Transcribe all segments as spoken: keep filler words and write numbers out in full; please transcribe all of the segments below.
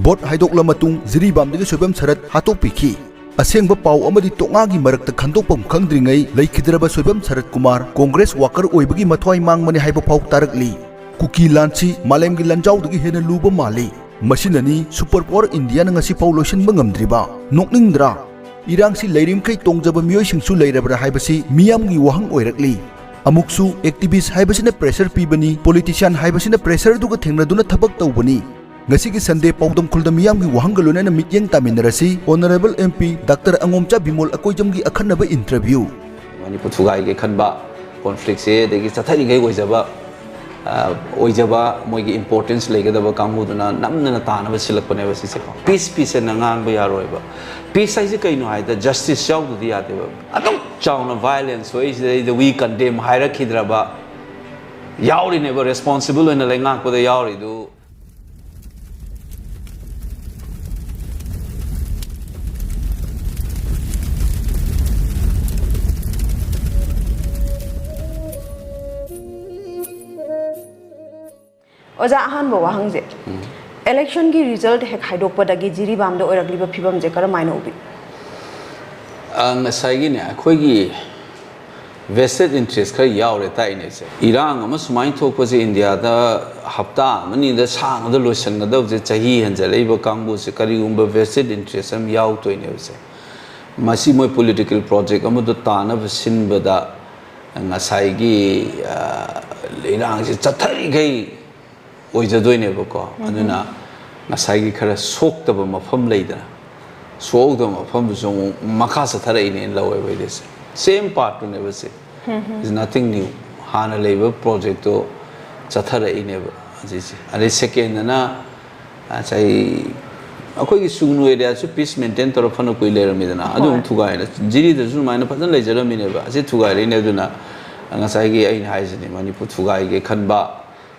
Vote ꯍꯥꯏꯗꯣꯛꯂ ꯃꯇꯨꯡ ꯖꯤꯔꯤꯕꯥꯝꯗꯒꯤ ꯁꯣꯏꯕꯝ ꯁꯔꯠ ꯍꯥꯠꯇꯣꯛꯄꯤꯈꯤ꯫ ꯑꯁꯦꯡꯕ ꯄꯥꯎ ꯑꯃꯗꯤ ꯇꯣꯉꯥꯒꯤ ꯃꯔꯛꯇ ꯈꯟꯗꯣꯛꯐꯝ ꯈꯪꯗ꯭ꯔꯤꯉꯩ ꯂꯩꯈꯤꯗ꯭ꯔꯕ ꯁꯣꯏꯕꯝ ꯁꯔꯠ ꯀꯨꯃꯥꯔ ꯀꯣꯡꯒ꯭ꯔꯦꯁ ꯋꯥꯀꯔ ꯑꯣꯏꯕꯒꯤ ꯃꯊ꯭ꯋꯥꯏ ꯃꯥꯡꯕꯅꯤ ꯍꯥꯏꯕ ꯐꯥꯎ ꯇꯥꯔꯛꯂꯤ꯫ ꯀꯨꯀꯤ ꯂꯥꯟꯁꯤ ꯃꯥꯂꯦꯝꯒꯤ ꯂꯥꯟꯖꯥꯎꯗꯒꯤ ꯍꯦꯟꯅ ꯂꯨꯕ ꯃꯥꯜꯂꯤ꯫ ꯃꯁꯤꯅꯅꯤ ꯁꯨꯄꯔ ꯄꯥꯋꯔ ꯏꯟꯗꯤꯌꯥꯅ ꯉꯁꯤꯐꯥꯎ ꯂꯣꯏꯁꯤꯟꯕ ꯉꯝꯗ꯭ꯔꯤꯕ꯫ ꯅꯣꯛꯅꯤꯡꯗ꯭ꯔꯥ? ꯏꯔꯥꯡꯁꯤ ꯂꯩꯔꯤꯃꯈꯩ ꯇꯣꯡꯖꯕ ꯃꯤꯑꯣꯏꯁꯤꯡꯁꯨ ꯂꯩꯔꯕ꯭ꯔꯥ ꯍꯥꯏꯕꯁꯤ ꯃꯤꯌꯥꯝꯒꯤ ꯋꯥꯍꯪ ꯑꯣꯏꯔꯛꯂꯤ꯫ ꯑꯃꯨꯛꯁꯨ ꯑꯦꯛꯇꯤꯚꯤꯁ꯭ꯠ ꯍꯥꯏꯕꯁꯤꯅ ꯄ꯭ꯔꯦꯁꯔ ꯄꯤꯕꯅꯤ, ꯄꯣꯂꯤꯇꯤꯁꯤꯌꯥꯟ ꯍꯥꯏꯕꯁꯤꯅ ꯄ꯭ꯔꯦꯁꯔꯗꯨꯒ ꯊꯦꯡꯅꯗꯨꯅ ꯊꯕꯛ ꯇꯧꯕꯅꯤ꯫ ꯉꯁꯤꯒꯤ ꯁꯟꯗꯦ ꯄꯥꯎꯗꯝꯈꯨꯜꯗ ꯃꯤꯌꯥꯝꯒꯤ ꯋꯥꯍꯪꯒ ꯂꯣꯏꯅꯅ ꯃꯤꯠꯌꯦꯡ ꯇꯥꯃꯤꯟꯅꯔꯁꯤ꯫ Honourable M P doctor ꯑꯉꯣꯝꯆꯥ Bimol ꯑꯀꯣꯏꯖꯝꯒꯤ ꯑꯈꯟꯅꯕ ꯏꯟꯇꯔꯚ꯭ꯌꯨ꯫ ꯃꯅꯤꯄꯨꯔ ꯊꯨꯒꯥꯏꯒꯦ ꯈꯟꯕ ꯀꯣꯟꯐ꯭ꯂꯤꯛꯁꯦ, ꯑꯗꯒꯤ ꯆꯠꯊꯔꯤꯈꯩ ꯑꯣꯏꯖꯕ, ꯑ, ꯑꯣꯏꯖꯕ, ꯃꯣꯏꯒꯤ ꯏꯝꯄꯣꯔꯇꯦꯟꯁ ꯂꯩꯒꯗꯕ ꯀꯥꯡꯕꯨꯗꯨꯅ ꯅꯝꯗꯅ ꯇꯥꯅꯕ ꯁꯤꯜꯂꯛꯄꯅꯦꯕ ꯁꯤꯁꯦꯀꯣ꯫ ꯄꯤꯁ, ꯄꯤꯁ ꯍꯥꯏꯅ ꯉꯥꯡꯕ ꯌꯥꯔꯣꯏꯕ꯫ ꯄꯤꯁ ꯍꯥꯏꯁꯦ ꯀꯩꯅꯣ ꯍꯥꯏꯗ, ꯖꯁꯇꯤꯁ ꯌꯥꯎꯗꯗꯤ ꯌꯥꯗꯦꯕ꯫ ꯑꯗꯨꯝ ꯆꯥꯎꯅ ꯚꯥꯏꯂꯦꯟꯁ ꯊꯣꯛꯏꯁꯤꯗꯩꯗ we condemn ꯍꯥꯏꯔꯛꯈꯤꯗ꯭ꯔꯕ ꯌꯥꯎꯔꯤꯅꯦꯕ, ꯔꯦꯁꯄꯣꯟꯁꯤꯕꯜ ꯑꯣꯏꯅ ꯂꯩꯉꯥꯛꯄꯗ ꯌꯥꯎꯔꯤꯗꯨ꯫ ꯑꯣꯖꯥ, ꯑꯍꯥꯟꯕ ꯋꯥꯍꯪꯁꯦ, ꯎꯝ꯫ ꯏꯂꯦꯛꯁꯟꯒꯤ ꯔꯤꯖꯜꯠ ꯍꯦꯛ ꯍꯥꯏꯗꯣꯛꯄꯗꯒꯤ ꯖꯤꯔꯤꯕꯥꯝꯗ ꯑꯣꯏꯔꯛꯂꯤꯕ ꯐꯤꯕꯝꯁꯦ ꯀꯔꯝꯍꯥꯏꯅ ꯎꯕꯤ? ꯑ, ꯉꯁꯥꯏꯒꯤꯅꯦ, ꯑꯩꯈꯣꯏꯒꯤ ꯚꯦꯁꯇꯦꯠ ꯏꯟꯇꯔꯦꯁ ꯈꯔ ꯌꯥꯎꯔꯦ ꯇꯥꯛꯏꯅꯦ ꯁꯦ꯫ ꯏꯔꯥꯡ ꯑꯃ ꯁꯨꯃꯥꯏꯅ ꯊꯣꯛꯄꯁꯦ ꯏꯟꯗꯤꯌꯥꯗ ꯍꯞꯇꯥ ꯑꯃꯅꯤꯗ ꯁꯥꯡꯅꯗ ꯂꯣꯏꯁꯤꯟꯒꯗꯕꯁꯦ, ꯆꯍꯤ ꯍꯦꯟꯖꯜꯂꯛꯏꯕ ꯀꯥꯡꯕꯨꯁꯦ ꯀꯔꯤꯒꯨꯝꯕ ꯚꯦꯁꯇꯦꯠ ꯏꯟꯇꯔꯦꯁ ꯑꯃ ꯌꯥꯎꯗꯣꯏꯅꯦꯕꯁꯦ꯫ ꯃꯁꯤ ꯃꯣꯏ ꯄꯣꯂꯤꯇꯤꯀꯦꯜ ꯄ꯭ꯔꯣꯖꯦꯛ ꯑꯃꯗꯣ ꯇꯥꯅꯕ ꯁꯤꯟꯕꯗ ꯉꯁꯥꯏꯒꯤ, ꯑ, ꯏꯔꯥꯡꯁꯦ ꯆꯠꯊꯔꯤꯈꯩ ꯑꯣꯏꯖꯗꯣꯏꯅꯦꯕꯀꯣ꯫ ꯎꯝ꯫ ꯑꯗꯨꯅ ꯉꯁꯥꯏꯒꯤ ꯈꯔ ꯁꯣꯛꯇꯕ ꯃꯐꯝ ꯂꯩꯗꯅ, ꯁꯣꯛꯍꯧꯗꯕ ꯃꯐꯝꯗꯨꯁꯨ ꯑꯃꯨꯛ ꯃꯈꯥ ꯆꯠꯊꯔꯛꯏꯅꯦꯅ ꯂꯧꯋꯦꯕ ꯑꯩꯗꯤ꯫ ꯁꯦꯝ ꯄꯥꯔꯠꯇꯨꯅꯦꯕ ꯁꯦ꯫ ꯎꯝ꯫ It's nothing new. ꯍꯥꯟꯅ ꯂꯩꯕ ꯄ꯭ꯔꯣꯖꯦꯛꯇꯣ ꯆꯠꯊꯔꯛꯏꯅꯦꯕ ꯑꯁꯤꯁꯦ꯫ ꯑꯗꯩ ꯁꯦꯀꯦꯟꯗꯅ ꯉꯁꯥꯏ ꯑꯩꯈꯣꯏꯒꯤ ꯁꯨꯒꯅꯨ ꯑꯦꯔꯤꯌꯥꯁꯨ ꯄꯤꯁ ꯃꯦꯟꯇꯦꯟ ꯇꯧꯔ ꯐꯅ ꯀꯨꯏ ꯂꯩꯔꯝꯃꯤꯗꯅ, ꯑꯗꯨ ꯑꯃꯨꯛ ꯍꯣꯏ꯫ ꯊꯨꯒꯥꯏꯔꯦ꯫ ꯖꯤꯔꯤꯗꯁꯨ ꯑꯗꯨꯃꯥꯏꯅ ꯐꯖꯅ ꯂꯩꯖꯔꯝꯃꯤꯅꯦꯕ, ꯑꯁꯤ ꯊꯨꯒꯥꯏꯔꯛꯏꯅꯦ꯫ ꯑꯗꯨꯅ ꯉꯁꯥꯏꯒꯤ ꯑꯩꯅ ꯍꯥꯏꯁꯤꯅꯤ, ꯃꯅꯤꯄꯨꯔ ꯊꯨꯒꯥꯏꯒꯦ ꯈꯟꯕ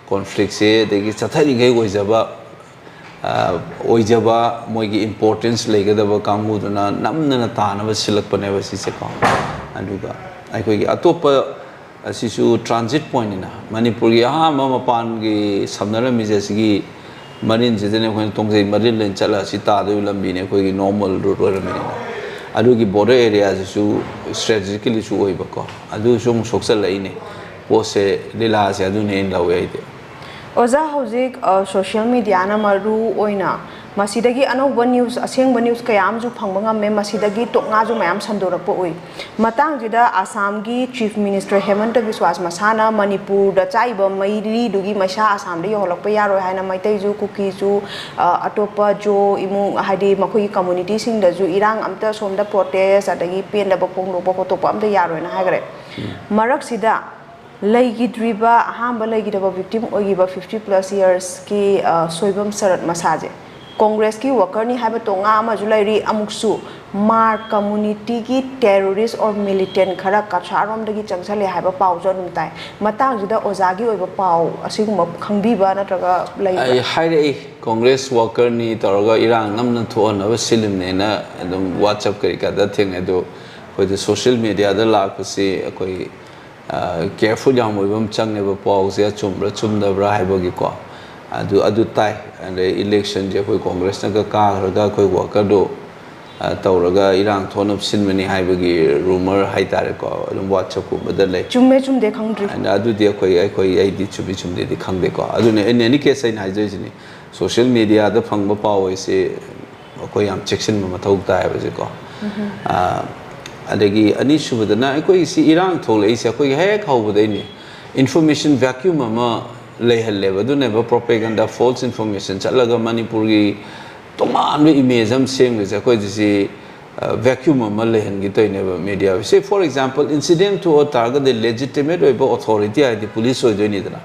ꯀꯣꯟꯐ꯭ꯂꯤꯛꯁꯦ, ꯑꯗꯒꯤ ꯆꯠꯊꯔꯤꯈꯩ ꯑꯣꯏꯖꯕ, ꯑ, ꯑꯣꯏꯖꯕ, ꯃꯣꯏꯒꯤ ꯏꯝꯄꯣꯔꯇꯦꯟꯁ ꯂꯩꯒꯗꯕ ꯀꯥꯡꯕꯨꯗꯨꯅ ꯅꯝꯗꯅ ꯇꯥꯅꯕ ꯁꯤꯜꯂꯛꯄꯅꯦꯕ ꯁꯤꯁꯦꯀꯣ꯫ ꯑꯗꯨꯒ ꯑꯩꯈꯣꯏꯒꯤ ꯑꯇꯣꯞꯄ ꯑꯁꯤꯁꯨ ꯇ꯭ꯔꯥꯟꯖꯤꯠ ꯄꯣꯏꯟꯅꯤꯅ, ꯃꯅꯤꯄꯨꯔꯒꯤ ꯑꯍꯥꯟꯕ ꯃꯄꯥꯟꯒꯤ ꯁꯝꯅꯔꯝꯃꯤꯁꯦ ꯑꯁꯤꯒꯤ ꯃꯔꯤꯟꯁꯤꯗꯅꯦ ꯑꯩꯈꯣꯏꯅ ꯇꯣꯡꯖꯩ ꯃꯔꯤꯜ ꯂꯩꯅ ꯆꯠꯂꯒ ꯁꯤ ꯇꯥꯗꯣꯏꯕ ꯂꯝꯕꯤꯅꯦ, ꯑꯩꯈꯣꯏꯒꯤ ꯅꯣꯔꯃꯦꯜ ꯔꯨꯠ ꯑꯣꯏꯔꯝꯕꯅꯤꯅ꯫ ꯑꯗꯨꯒꯤ ꯕꯣꯔꯗꯔ ꯑꯦꯔꯤꯌꯥꯁꯤꯁꯨ ꯏꯁꯇ꯭ꯔꯦꯇꯦꯖꯤꯀꯦꯂꯤꯁꯨ ꯑꯣꯏꯕꯀꯣ, ꯑꯗꯨꯁꯨ ꯑꯃꯨꯛ ꯁꯣꯛꯆꯜꯂꯛꯏꯅꯦ꯫ ꯄꯣꯠꯁꯦ, ꯂꯤꯂꯥꯁꯦ ꯑꯗꯨꯅꯦ ꯑꯩꯅ ꯂꯧꯋꯦ ꯑꯩꯗꯤ꯫ ꯑꯣꯖꯥ, ꯍꯧꯖꯤꯛ ꯁꯣꯁꯤꯌꯦꯜ ꯃꯦꯗꯤꯌꯥꯅ ꯃꯔꯨ ꯑꯣꯏꯅ ꯃꯁꯤꯗꯒꯤ ꯑꯅꯧꯕ ꯅ꯭ꯌꯨꯁ, ꯑꯁꯦꯡꯕ ꯅ꯭ꯌꯨꯁ ꯀꯌꯥ ꯑꯃꯁꯨ ꯐꯪꯕ ꯉꯝꯃꯦ꯫ ꯃꯁꯤꯗꯒꯤ ꯇꯣꯛꯉꯥꯁꯨ ꯃꯌꯥꯝ ꯁꯟꯗꯣꯔꯛꯄ ꯎꯏ꯫ ꯃꯇꯥꯡꯁꯤꯗ ꯑꯁꯥꯝꯒꯤ ꯆꯤꯐ ꯃꯤꯅꯤꯁꯇꯔ ꯍꯦꯃꯟꯇ ꯕꯤꯁ꯭ꯋꯥꯁ ꯃꯁꯥꯅ ꯃꯅꯤꯄꯨꯔꯗ ꯆꯥꯛꯏꯕ ꯃꯩꯔꯤꯗꯨꯒꯤ ꯃꯩꯁꯥ ꯑꯁꯥꯝꯗ ꯌꯧꯍꯜꯂꯛꯄ ꯌꯥꯔꯣꯏ ꯍꯥꯏꯅ ꯃꯩꯇꯩꯁꯨ, ꯀꯨꯀꯤꯁꯨ, ꯑ, ꯑꯇꯣꯞꯄ ꯖꯣ ꯏꯃꯨꯡ, ꯍꯥꯏꯗꯤ ꯃꯈꯣꯏꯒꯤ ꯀꯝꯃꯨꯅꯤꯇꯤꯁꯤꯡꯗꯁꯨ ꯏꯔꯥꯡ ꯑꯝꯇ ꯁꯣꯝꯗ ꯄ꯭ꯔꯣꯇꯦꯁ ꯑꯗꯒꯤ ꯄꯦꯟꯗꯕ ꯐꯣꯡꯗꯣꯛꯄ ꯈꯣꯠꯇꯣꯛꯄ ꯑꯝꯇ ꯌꯥꯔꯣꯏꯅ ꯍꯥꯏꯈ꯭ꯔꯦ꯫ ꯃꯔꯛꯁꯤꯗ ꯂꯩꯈꯤꯗ꯭ꯔꯤꯕ, ꯑꯍꯥꯟꯕ ꯂꯩꯈꯤꯗꯕ ꯚꯤꯛꯇꯤꯝ ꯑꯣꯏꯈꯤꯕ ꯐꯤꯐꯇꯤ ꯄ꯭ꯂꯁ ꯌꯔꯁꯀꯤ, ꯑ, ꯁꯣꯏꯕꯝ ꯁꯔꯠ ꯃꯁꯥꯁꯦ ꯀꯣꯡꯒ꯭ꯔꯦꯁꯀꯤ ꯋꯥꯀꯔꯅꯤ ꯍꯥꯏꯕ ꯇꯣꯉꯥ ꯑꯃꯁꯨ ꯂꯩꯔꯤ, ꯑꯃꯨꯛꯁꯨ ꯃꯥꯔ ꯀꯝꯃꯨꯅꯤꯇꯤꯒꯤ ꯇꯦꯔꯣꯔꯤꯁ ꯑꯣꯔ ꯃꯤꯂꯤꯇꯦꯟ ꯈꯔ ꯀꯁꯥꯔꯣꯝꯗꯒꯤ ꯆꯪꯁꯜꯂꯦ ꯍꯥꯏꯕ ꯄꯥꯎꯁꯨ ꯑꯗꯨꯝ ꯇꯥꯏ꯫ ꯃꯇꯥꯡꯁꯤꯗ ꯑꯣꯖꯥꯒꯤ ꯑꯣꯏꯕ ꯄꯥꯎ ꯑꯁꯤꯒꯨꯝꯕ ꯈꯪꯕꯤꯕ ꯅꯠꯇ꯭ꯔꯒ ꯂꯩꯕ꯭ꯔꯥ? ꯑꯩ ꯍꯥꯏꯔꯛꯏ, ꯀꯣꯡꯒ꯭ꯔꯦꯁ ꯋꯥꯀꯔꯅꯤ ꯇꯧꯔꯒ ꯏꯔꯥꯡ ꯅꯝꯅ ꯊꯣꯛꯍꯟꯅꯕ ꯁꯤꯜꯂꯤꯕꯅꯦꯅ ꯑꯗꯨꯝ ꯋꯥꯆꯞ ꯀꯔꯤ ꯀꯥꯗ ꯊꯦꯡꯅꯩ꯫ ꯑꯗꯣ ꯑꯩꯈꯣꯏꯗ ꯁꯣꯁꯤꯌꯦꯜ ꯃꯦꯗꯤꯌꯥꯗ ꯂꯥꯛꯄꯁꯤ ꯑꯩꯈꯣꯏ ꯀꯦꯌꯔꯐꯨꯜ ꯌꯥꯝ ꯑꯣꯏꯕ ꯑꯃ ꯆꯪꯉꯦꯕ, ꯄꯥꯎꯁꯦ ꯑꯆꯨꯝꯕ꯭ꯔꯥ ꯆꯨꯝꯗꯕ꯭ꯔꯥ ꯍꯥꯏꯕꯒꯤꯀꯣ꯫ ꯑꯗꯨ ꯑꯗꯨ ꯇꯥꯏ꯫ ꯑꯗꯩ ꯏꯂꯦꯛꯁꯟꯁꯦ ꯑꯩꯈꯣꯏ ꯀꯣꯡꯒ꯭ꯔꯦꯁꯅꯒ ꯀꯥꯈ꯭ꯔꯒ ꯑꯩꯈꯣꯏ ꯋꯥꯀꯔꯗꯣ, ꯑ, ꯇꯧꯔꯒ ꯏꯔꯥꯡ ꯊꯣꯛꯅꯕ ꯁꯤꯟꯕꯅꯤ ꯍꯥꯏꯕꯒꯤ ꯔꯨꯃꯔ ꯍꯥꯏꯇꯥꯔꯦꯀꯣ, ꯑꯗꯨꯝ ꯋꯥꯆꯞꯀꯨꯝꯕꯗ ꯂꯩ꯫ ꯆꯨꯝꯃꯦ ꯆꯨꯝꯗꯦ ꯈꯪꯗ꯭ꯔꯤ꯫ ꯑꯗꯨꯗꯤ ꯑꯩꯈꯣꯏ ꯑꯩꯈꯣꯏ ꯑꯩꯗꯤ ꯆꯨꯝꯃꯤ ꯆꯨꯝꯗꯦꯗꯤ ꯈꯪꯗꯦꯀꯣ꯫ ꯑꯗꯨꯅ in any case ꯑꯩꯅ ꯍꯥꯏꯖꯔꯤꯁꯤꯅꯤ, ꯁꯣꯁꯤꯌꯦꯜ ꯃꯦꯗꯤꯌꯥꯗ ꯐꯪꯕ ꯄꯥꯎ ꯍꯥꯏꯁꯦ ꯑꯩꯈꯣꯏ ꯌꯥꯝ ꯆꯦꯛꯁꯤꯟꯕ ꯃꯊꯧ ꯇꯥꯏ ꯍꯥꯏꯕꯁꯦꯀꯣ꯫ ꯑ, ꯑꯗꯒꯤ ꯑꯅꯤꯁꯨꯕꯗꯅ ꯑꯩꯈꯣꯏꯒꯤ ꯁꯤ ꯏꯔꯥꯡ ꯊꯣꯛꯂꯛꯏꯁꯦ ꯑꯩꯈꯣꯏꯒꯤ ꯍꯦꯛ ꯍꯧꯕꯗꯩꯅꯤ, ꯏꯟꯐꯣꯔꯃꯦꯁꯟ ꯚꯦꯀ꯭ꯌꯨꯝ ꯑꯃ ꯂꯩꯍꯜꯂꯦꯕ꯫ ꯑꯗꯨꯅꯦꯕ ꯄ꯭ꯔꯣꯄꯦꯒꯟꯗꯥ, ꯐꯣꯜꯁ ꯏꯟꯐꯣꯔꯃꯦꯁꯟ ꯆꯠꯂꯒ ꯃꯅꯤꯄꯨꯔꯒꯤ ꯇꯣꯉꯥꯟꯕ ꯏꯃꯦꯖ ꯑꯃ ꯁꯦꯝꯈ꯭ꯔꯤꯁꯦ꯫ ꯑꯩꯈꯣꯏꯗꯤ ꯁꯤ ꯚꯦꯀ꯭ꯌꯨꯝ ꯑꯃ ꯂꯩꯍꯟꯒꯦ ꯇꯧꯔꯤꯅꯦꯕ ꯃꯦꯗꯤꯌꯥ꯫ ꯁꯦ, ꯐꯣꯔ ꯑꯦꯛꯖꯥꯝꯄꯜ, ꯏꯟꯁꯤꯗꯦꯟ ꯊꯣꯛꯑ ꯇꯥꯔꯒꯗꯤ ꯂꯦꯖꯤꯇꯤꯃꯦꯠ ꯑꯣꯏꯕ ꯑꯣꯊꯣꯔꯤꯇꯤ ꯍꯥꯏꯗꯤ ꯄꯨꯂꯤꯁ ꯑꯣꯏꯗꯣꯏꯅꯤꯗꯅ꯫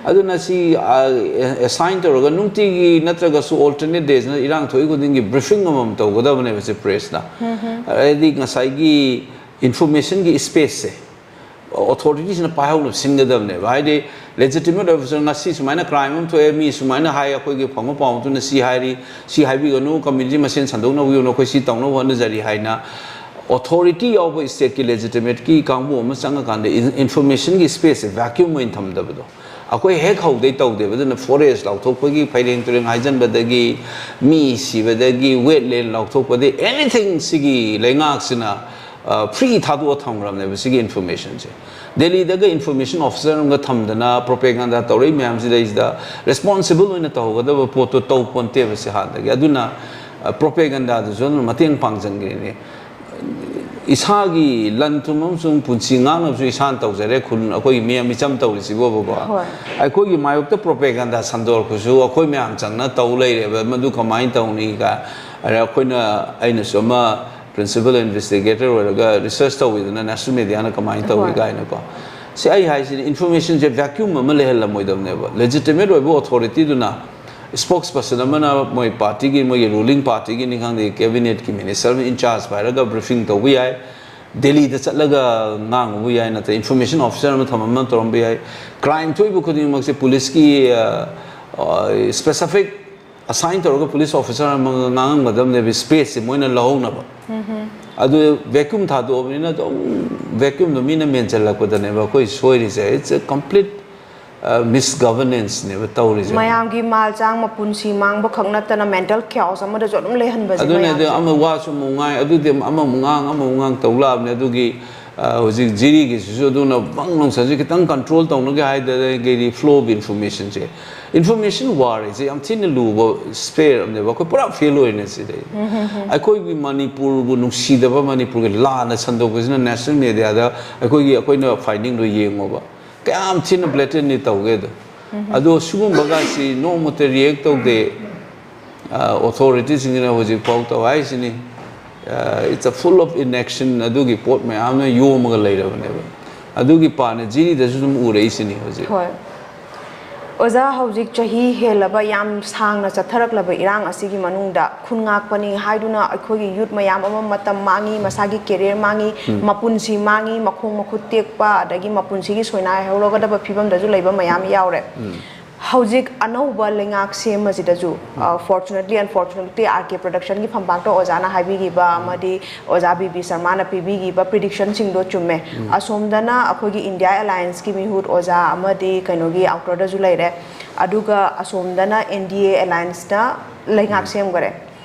ꯑꯗꯨꯅ ꯁꯤ ꯑꯦꯁꯥꯏꯟ ꯇꯧꯔꯒ ꯅꯨꯡꯇꯤꯒꯤ ꯅꯠꯇ꯭ꯔꯒꯁꯨ ꯑꯣꯜꯇꯔꯅꯦꯠ ꯗꯦꯁꯅ ꯏꯔꯥꯡ ꯊꯣꯛꯏ ꯈꯨꯗꯤꯡꯒꯤ ꯕ꯭ꯔꯤꯐꯤꯡ ꯑꯃꯃꯝ ꯇꯧꯒꯗꯕꯅꯦꯕ ꯁꯤ ꯄ꯭ꯔꯦꯁꯅ꯫ ꯍꯥꯏꯗꯤ ꯉꯁꯥꯏꯒꯤ ꯏꯟꯐꯣꯔꯃꯦꯁꯟꯒꯤ ꯏꯁꯄꯦꯁꯁꯦ ꯑꯣꯊꯣꯔꯤꯇꯤꯁꯤꯅ ꯄꯥꯏꯍꯧꯅꯕ ꯁꯤꯟꯒꯗꯕꯅꯦꯕ꯫ ꯍꯥꯏꯗꯤ ꯂꯦꯖꯤꯇꯤꯃꯦꯠ ꯑꯣꯏꯕꯁꯤꯅ ꯉꯁꯤ ꯁꯨꯃꯥꯏꯅ ꯀ꯭ꯔꯥꯏꯝ ꯑꯃ ꯊꯣꯛꯑꯦ, ꯃꯤ ꯁꯨꯃꯥꯏꯅ ꯍꯥꯏ, ꯑꯩꯈꯣꯏꯒꯤ ꯐꯪꯕ ꯄꯥꯎ ꯃꯇꯨꯡꯗ ꯁꯤ ꯍꯥꯏꯔꯤ, ꯁꯤ ꯍꯥꯏꯕꯤꯒꯅꯨ, ꯀꯝꯃ꯭ꯌꯨꯅꯤꯇꯤ ꯃꯁꯦꯟ ꯁꯟꯗꯣꯛꯅꯕꯒꯤ ꯑꯣꯏꯅ ꯑꯩꯈꯣꯏ ꯁꯤ ꯇꯧꯅꯕ ꯍꯣꯠꯅꯖꯔꯤ ꯍꯥꯏꯅ ꯑꯣꯊꯣꯔꯤꯇꯤ ꯌꯥꯎꯕ ꯁ꯭ꯇꯦꯠꯀꯤ ꯂꯦꯖꯤꯇꯤꯃꯦꯠꯀꯤ ꯀꯥꯡꯕꯨ ꯑꯃ ꯆꯪꯉꯀꯥꯟꯗ ꯏꯟ-, ꯏꯟꯐꯣꯔꯃꯦꯁꯟꯒꯤ ꯁ꯭ꯄꯦꯁꯁꯦ ꯚꯦꯀ꯭ꯌꯨꯝ ꯑꯣꯏꯅ ꯊꯝꯗꯕꯗꯣ, ꯑꯩꯈꯣꯏ ꯍꯦꯛ ꯍꯧꯗꯩ ꯇꯧꯗꯦꯕ꯫ ꯑꯗꯨꯅ ꯐꯣꯔꯦꯁ ꯂꯥꯎꯊꯣꯛꯄꯒꯤ, ꯐꯩꯔꯦꯡ ꯇꯨꯔꯦꯡ ꯍꯥꯏꯖꯟꯕꯗꯒꯤ, ꯃꯤ ꯁꯤꯕꯗꯒꯤ, ꯋꯦꯠꯂꯦꯟ ꯂꯥꯎꯊꯣꯛꯄꯗꯒꯤ, ꯑꯦꯅꯤꯊꯤꯡ ꯁꯤꯒꯤ ꯂꯩꯉꯥꯛꯁꯤꯅ ꯐ꯭ꯔꯤ ꯊꯥꯗꯣꯛꯑ ꯊꯝꯈ꯭ꯔꯕꯅꯦꯕ ꯁꯤꯒꯤ ꯏꯟꯐꯣꯔꯃꯦꯁꯟꯁꯦ꯫ ꯗꯦꯜꯂꯤꯗꯒ ꯏꯟꯐꯣꯔꯃꯦꯁꯟ ꯑꯣꯐꯤꯁꯔ ꯑꯃꯒ ꯊꯝꯗꯅ ꯄ꯭ꯔꯣꯄꯦꯒꯟꯗꯥ ꯇꯧꯔꯛꯏ ꯃꯌꯥꯝꯁꯤꯗꯩꯁꯤꯗ ꯔꯦꯁꯄꯣꯟꯁꯤꯕꯜ ꯑꯣꯏꯅ ꯇꯧꯒꯗꯕ ꯄꯣꯠꯇꯣ ꯇꯧ ꯄꯣꯟꯇꯦꯕ ꯁꯤ ꯍꯥꯟꯅꯗꯒꯤ꯫ ꯑꯗꯨꯅ ꯄ꯭ꯔꯣꯄꯦꯒꯟꯗꯥꯗꯨꯁꯨ ꯑꯗꯨꯝ ꯃꯇꯦꯡ ꯄꯥꯡꯁꯤꯟꯈ꯭ꯔꯤꯅꯤ꯫ ꯏꯁꯥꯒꯤ ꯂꯟ ꯊꯨꯝ ꯑꯃꯁꯨꯡ ꯄꯨꯟꯁꯤ ꯉꯥꯛꯅꯕꯁꯨ ꯏꯁꯥꯅ ꯇꯧꯖꯔꯦ꯫ ꯈꯨꯟ ꯑꯩꯈꯣꯏꯒꯤ ꯃꯤꯌꯥꯝ ꯃꯤꯆꯝ ꯇꯧꯔꯤꯁꯤꯕꯣꯕꯀꯣ꯫ ꯍꯣꯏ꯫ ꯑꯩꯈꯣꯏꯒꯤ ꯃꯥꯌꯣꯛꯇ ꯄ꯭ꯔꯣꯄꯦꯒꯟꯗꯥ ꯁꯟꯗꯣꯔꯛꯄꯁꯨ ꯑꯩꯈꯣꯏ ꯃꯌꯥꯝ ꯆꯪꯅ ꯇꯧ ꯂꯩꯔꯦꯕ꯫ ꯃꯗꯨ ꯀꯃꯥꯏꯅ ꯇꯧꯅꯤ ꯀꯥꯏ꯫ ꯑꯗ ꯑꯩꯈꯣꯏꯅ, ꯑꯩꯅꯁꯨ ꯑꯃ ꯄ꯭ꯔꯤꯟꯁꯤꯄꯜ ꯏꯟꯚꯦꯁꯇꯤꯒꯦꯇꯔ ꯑꯣꯏꯔꯒ ꯔꯤꯁꯔꯁ ꯇꯧꯋꯤꯗꯅ, ꯅꯦꯁꯅꯦꯜ ꯃꯦꯗꯤꯌꯥꯅ ꯀꯃꯥꯏꯅ ꯇꯧꯏ ꯍꯣꯏ꯫ ꯀꯥꯏꯅꯀꯣ꯫ ꯁꯤ ꯑꯩ ꯍꯥꯏꯁꯤꯅꯤ, ꯏꯟꯐꯣꯔꯃꯦꯁꯟꯁꯦ ꯚꯦꯀ꯭ꯌꯨꯝ ꯑꯃ ꯂꯩꯍꯜꯂꯝꯃꯣꯏꯗꯕꯅꯦꯕ꯫ ꯂꯦꯖꯤꯇꯤꯃꯦꯠ ꯑꯣꯏꯕ ꯑꯣꯊꯣꯔꯤꯇꯤꯗꯨꯅ, ꯁ꯭ꯄꯣꯛꯁ ꯄꯔꯁꯟ ꯑꯃꯅ ꯃꯣꯏ ꯄꯥꯔꯇꯤꯒꯤ, ꯃꯣꯏꯒꯤ ꯔꯨꯂꯤꯡ ꯄꯥꯔꯇꯤꯒꯤꯅꯤ ꯈꯪꯗꯦ, ꯀꯦꯕꯤꯅꯦꯠꯀꯤ ꯃꯤꯅꯤꯁꯇꯔ ꯑꯃ ꯏꯟꯆꯥꯔꯖ ꯄꯥꯏꯔꯒ ꯕ꯭ꯔꯤꯐꯤꯡ ꯇꯧꯕ ꯌꯥꯏ, ꯗꯦꯜꯂꯤꯗ ꯆꯠꯂꯒ ꯉꯥꯡꯉꯨꯕ ꯌꯥꯏ, ꯅꯠꯇ꯭ꯔꯒ ꯏꯟꯐꯣꯔꯃꯦꯁꯟ ꯑꯣꯐꯤꯁꯔ ꯑꯃ ꯊꯝꯃꯝꯕ ꯇꯧꯔꯝꯕ ꯌꯥꯏ꯫ ꯀ꯭ꯔꯥꯏꯝ ꯊꯣꯛꯏꯕ ꯈꯨꯗꯤꯡꯃꯛꯁꯦ ꯄꯨꯂꯤꯁꯀꯤ ꯁ꯭ꯄꯦꯁꯤꯐꯤꯛ ꯑꯁꯥꯏꯟ ꯇꯧꯔꯒ ꯄꯨꯂꯤꯁ ꯑꯣꯐꯤꯁꯔ ꯑꯃꯒ ꯉꯥꯡꯉꯝꯒꯗꯕꯅꯦꯕ, ꯁ꯭ꯄꯦꯁꯁꯦ ꯃꯣꯏꯅ ꯂꯧꯍꯧꯅꯕ꯫ ꯑꯗꯨ ꯚꯦꯀ꯭ꯌꯨꯝ ꯊꯥꯗꯣꯛꯑꯕꯅꯤꯅ ꯑꯗꯨꯝ ꯚꯦꯀ꯭ꯌꯨꯝꯗꯣ ꯃꯤꯅ ꯃꯦꯟꯁꯤꯜꯂꯛꯄꯗꯅꯦꯕ ꯑꯩꯈꯣꯏ ꯁꯣꯏꯔꯤꯁꯦ꯫ It's a complete ꯃꯤꯁ ꯒꯚꯔꯅꯦꯟꯁꯅꯦꯕ ꯇꯧꯔꯤꯁꯦ꯫ ꯃꯌꯥꯝꯒꯤ ꯃꯥꯜ ꯆꯥꯡ ꯃꯄꯨꯟꯁꯤ ꯃꯥꯡꯕ ꯈꯛ ꯅꯠꯇꯅ ꯃꯦꯟꯇꯦꯜ ꯈ꯭ꯌꯥꯎꯁ ꯑꯃꯗꯁꯨ ꯑꯗꯨꯝ ꯂꯩꯍꯟꯕꯁꯦ ꯑꯗꯨꯅꯦ꯫ ꯑꯗꯨ ꯃꯌꯥꯝꯁꯦ꯫ ꯑꯃ ꯋꯥꯁꯨ ꯑꯃꯨꯛ ꯉꯥꯡ, ꯑꯗꯨꯗꯤ ꯑꯃꯨꯛ ꯉꯥꯡ, ꯑꯃꯨꯛ ꯉꯥꯡ ꯇꯧ ꯂꯥꯛꯑꯕꯅꯦ꯫ ꯑꯗꯨꯒꯤ ꯑ, ꯍꯧꯖꯤꯛ ꯖꯤꯔꯤꯒꯤꯁꯤꯁꯨ ꯑꯗꯨꯅ ꯕꯪ ꯂꯥꯎꯁꯟꯁꯤ ꯈꯤꯇꯪ ꯀꯟꯇ꯭ꯔꯣꯜ ꯇꯧꯅꯒꯦ ꯍꯥꯏꯗꯅ ꯀꯩꯗꯤ ꯐ꯭ꯂꯣ ꯑꯣꯐ ꯏꯟꯐꯣꯔꯃꯦꯁꯟꯁꯦ, ꯏꯟꯐꯣꯔꯃꯦꯁꯟ ꯋꯥꯔ ꯍꯥꯏꯁꯦ ꯌꯥꯝ ꯊꯤꯅ ꯂꯨꯕ ꯁ꯭ꯄꯦꯌꯔ ꯑꯃꯅꯦꯕ꯫ ꯑꯩꯈꯣꯏ ꯄꯨꯔꯥ ꯐꯦꯜ ꯑꯣꯏꯔꯤꯅꯦ ꯁꯤꯗꯩ꯫ ꯑꯩꯈꯣꯏꯒꯤ ꯃꯅꯤꯄꯨꯔꯕꯨ ꯅꯨꯡꯁꯤꯗꯕ, ꯃꯅꯤꯄꯨꯔꯒꯤ ꯂꯥꯟꯅ ꯁꯟꯗꯣꯛꯄꯁꯤꯅ ꯅꯦꯁꯅꯦꯜ ꯃꯦꯗꯤꯌꯥꯗ ꯑꯩꯈꯣꯏꯒꯤ, ꯑꯩꯈꯣꯏꯅ ꯐꯥꯏꯟꯗꯤꯡꯗꯣ ꯌꯦꯡꯉꯣꯕ꯫ ꯀꯌꯥꯝ ꯊꯤꯅ ꯕ꯭ꯂꯦꯇꯦꯟꯂꯤ ꯇꯧꯒꯦ ꯑꯗꯣ꯫ ꯑꯗꯣ ꯁꯤꯒꯨꯝꯕꯒꯁꯤ ꯅꯣꯡꯃꯇ ꯔꯤꯌꯦꯛ ꯇꯧꯗꯦ꯫ ꯑꯣꯊꯣꯔꯤꯇꯤꯁꯤꯡꯁꯤꯅ ꯍꯧꯖꯤꯛ ꯐꯥꯎ ꯇꯧ ꯍꯥꯏꯁꯤꯅꯤ꯫ It's a full of inaction꯫ ꯑꯗꯨꯒꯤ ꯄꯣꯠ ꯃꯌꯥꯝꯅ ꯌꯣꯝꯃꯒ ꯂꯩꯔꯕꯅꯦꯕ꯫ ꯑꯗꯨꯒꯤ ꯄꯥꯅ ꯖꯤꯔꯤꯗꯁꯨ ꯑꯗꯨꯝ ꯎꯔꯛꯏꯁꯤꯅꯤ ꯍꯧꯖꯤꯛ꯫ ꯍꯣꯏ꯫ ꯑꯣꯖꯥ, ꯍꯧꯖꯤꯛ ꯆꯍꯤ ꯍꯦꯜꯂꯕ ꯌꯥꯝ ꯁꯥꯡꯅ ꯆꯠꯊꯔꯛꯂꯕ ꯏꯔꯥꯡ ꯑꯁꯤꯒꯤ ꯃꯅꯨꯡꯗ ꯈꯨꯟ ꯉꯥꯛꯄꯅꯤ ꯍꯥꯏꯗꯨꯅ ꯑꯩꯈꯣꯏꯒꯤ ꯌꯨꯠ ꯃꯌꯥꯝ ꯑꯃ ꯃꯇꯝ ꯃꯥꯡꯉꯤ, ꯃꯁꯥꯒꯤ ꯀꯦꯔꯤꯌꯔ ꯃꯥꯡꯉꯤ, ꯃꯄꯨꯟꯁꯤ ꯃꯥꯡꯉꯤ, ꯃꯈꯣꯡ ꯃꯈꯨꯠ ꯇꯦꯛꯄ, ꯑꯗꯒꯤ ꯃꯄꯨꯟꯁꯤꯒꯤ ꯁꯣꯏꯅꯥꯏꯍꯧꯔꯒꯗꯕ ꯐꯤꯕꯝꯗꯁꯨ ꯂꯩꯕ ꯃꯌꯥꯝ ꯌꯥꯎꯔꯦ꯫ ꯍꯧꯖꯤꯛ ꯑꯅꯧꯕ ꯂꯩꯉꯥꯛ ꯁꯦꯝꯕꯁꯤꯗꯁꯨ, fortunately unfortunately, R K Production ꯒꯤ ꯐꯝꯄꯥꯛꯇ ꯑꯣꯖꯥꯅ ꯍꯥꯏꯕꯤꯈꯤꯕ ꯑꯃꯗꯤ ꯑꯣꯖꯥ ꯕꯤ ꯕꯤ ꯁꯔꯃꯥꯅ ꯄꯤꯕꯤꯈꯤꯕ prediction ꯁꯤꯡꯗꯣ ꯆꯨꯝꯃꯦ꯫ ꯑꯁꯣꯝꯗꯅ ꯑꯩꯈꯣꯏꯒꯤ India Alliance ꯀꯤ ꯃꯤꯍꯨꯠ ꯑꯣꯖꯥ ꯑꯃꯗꯤ ꯀꯩꯅꯣꯒꯤ outer ꯗꯁꯨ ꯂꯩꯔꯦ, ꯑꯗꯨꯒ ꯑꯁꯣꯝꯗꯅ N D A Alliance ꯅ ꯂꯩꯉꯥꯛ ꯁꯦꯝꯈꯔꯦ꯫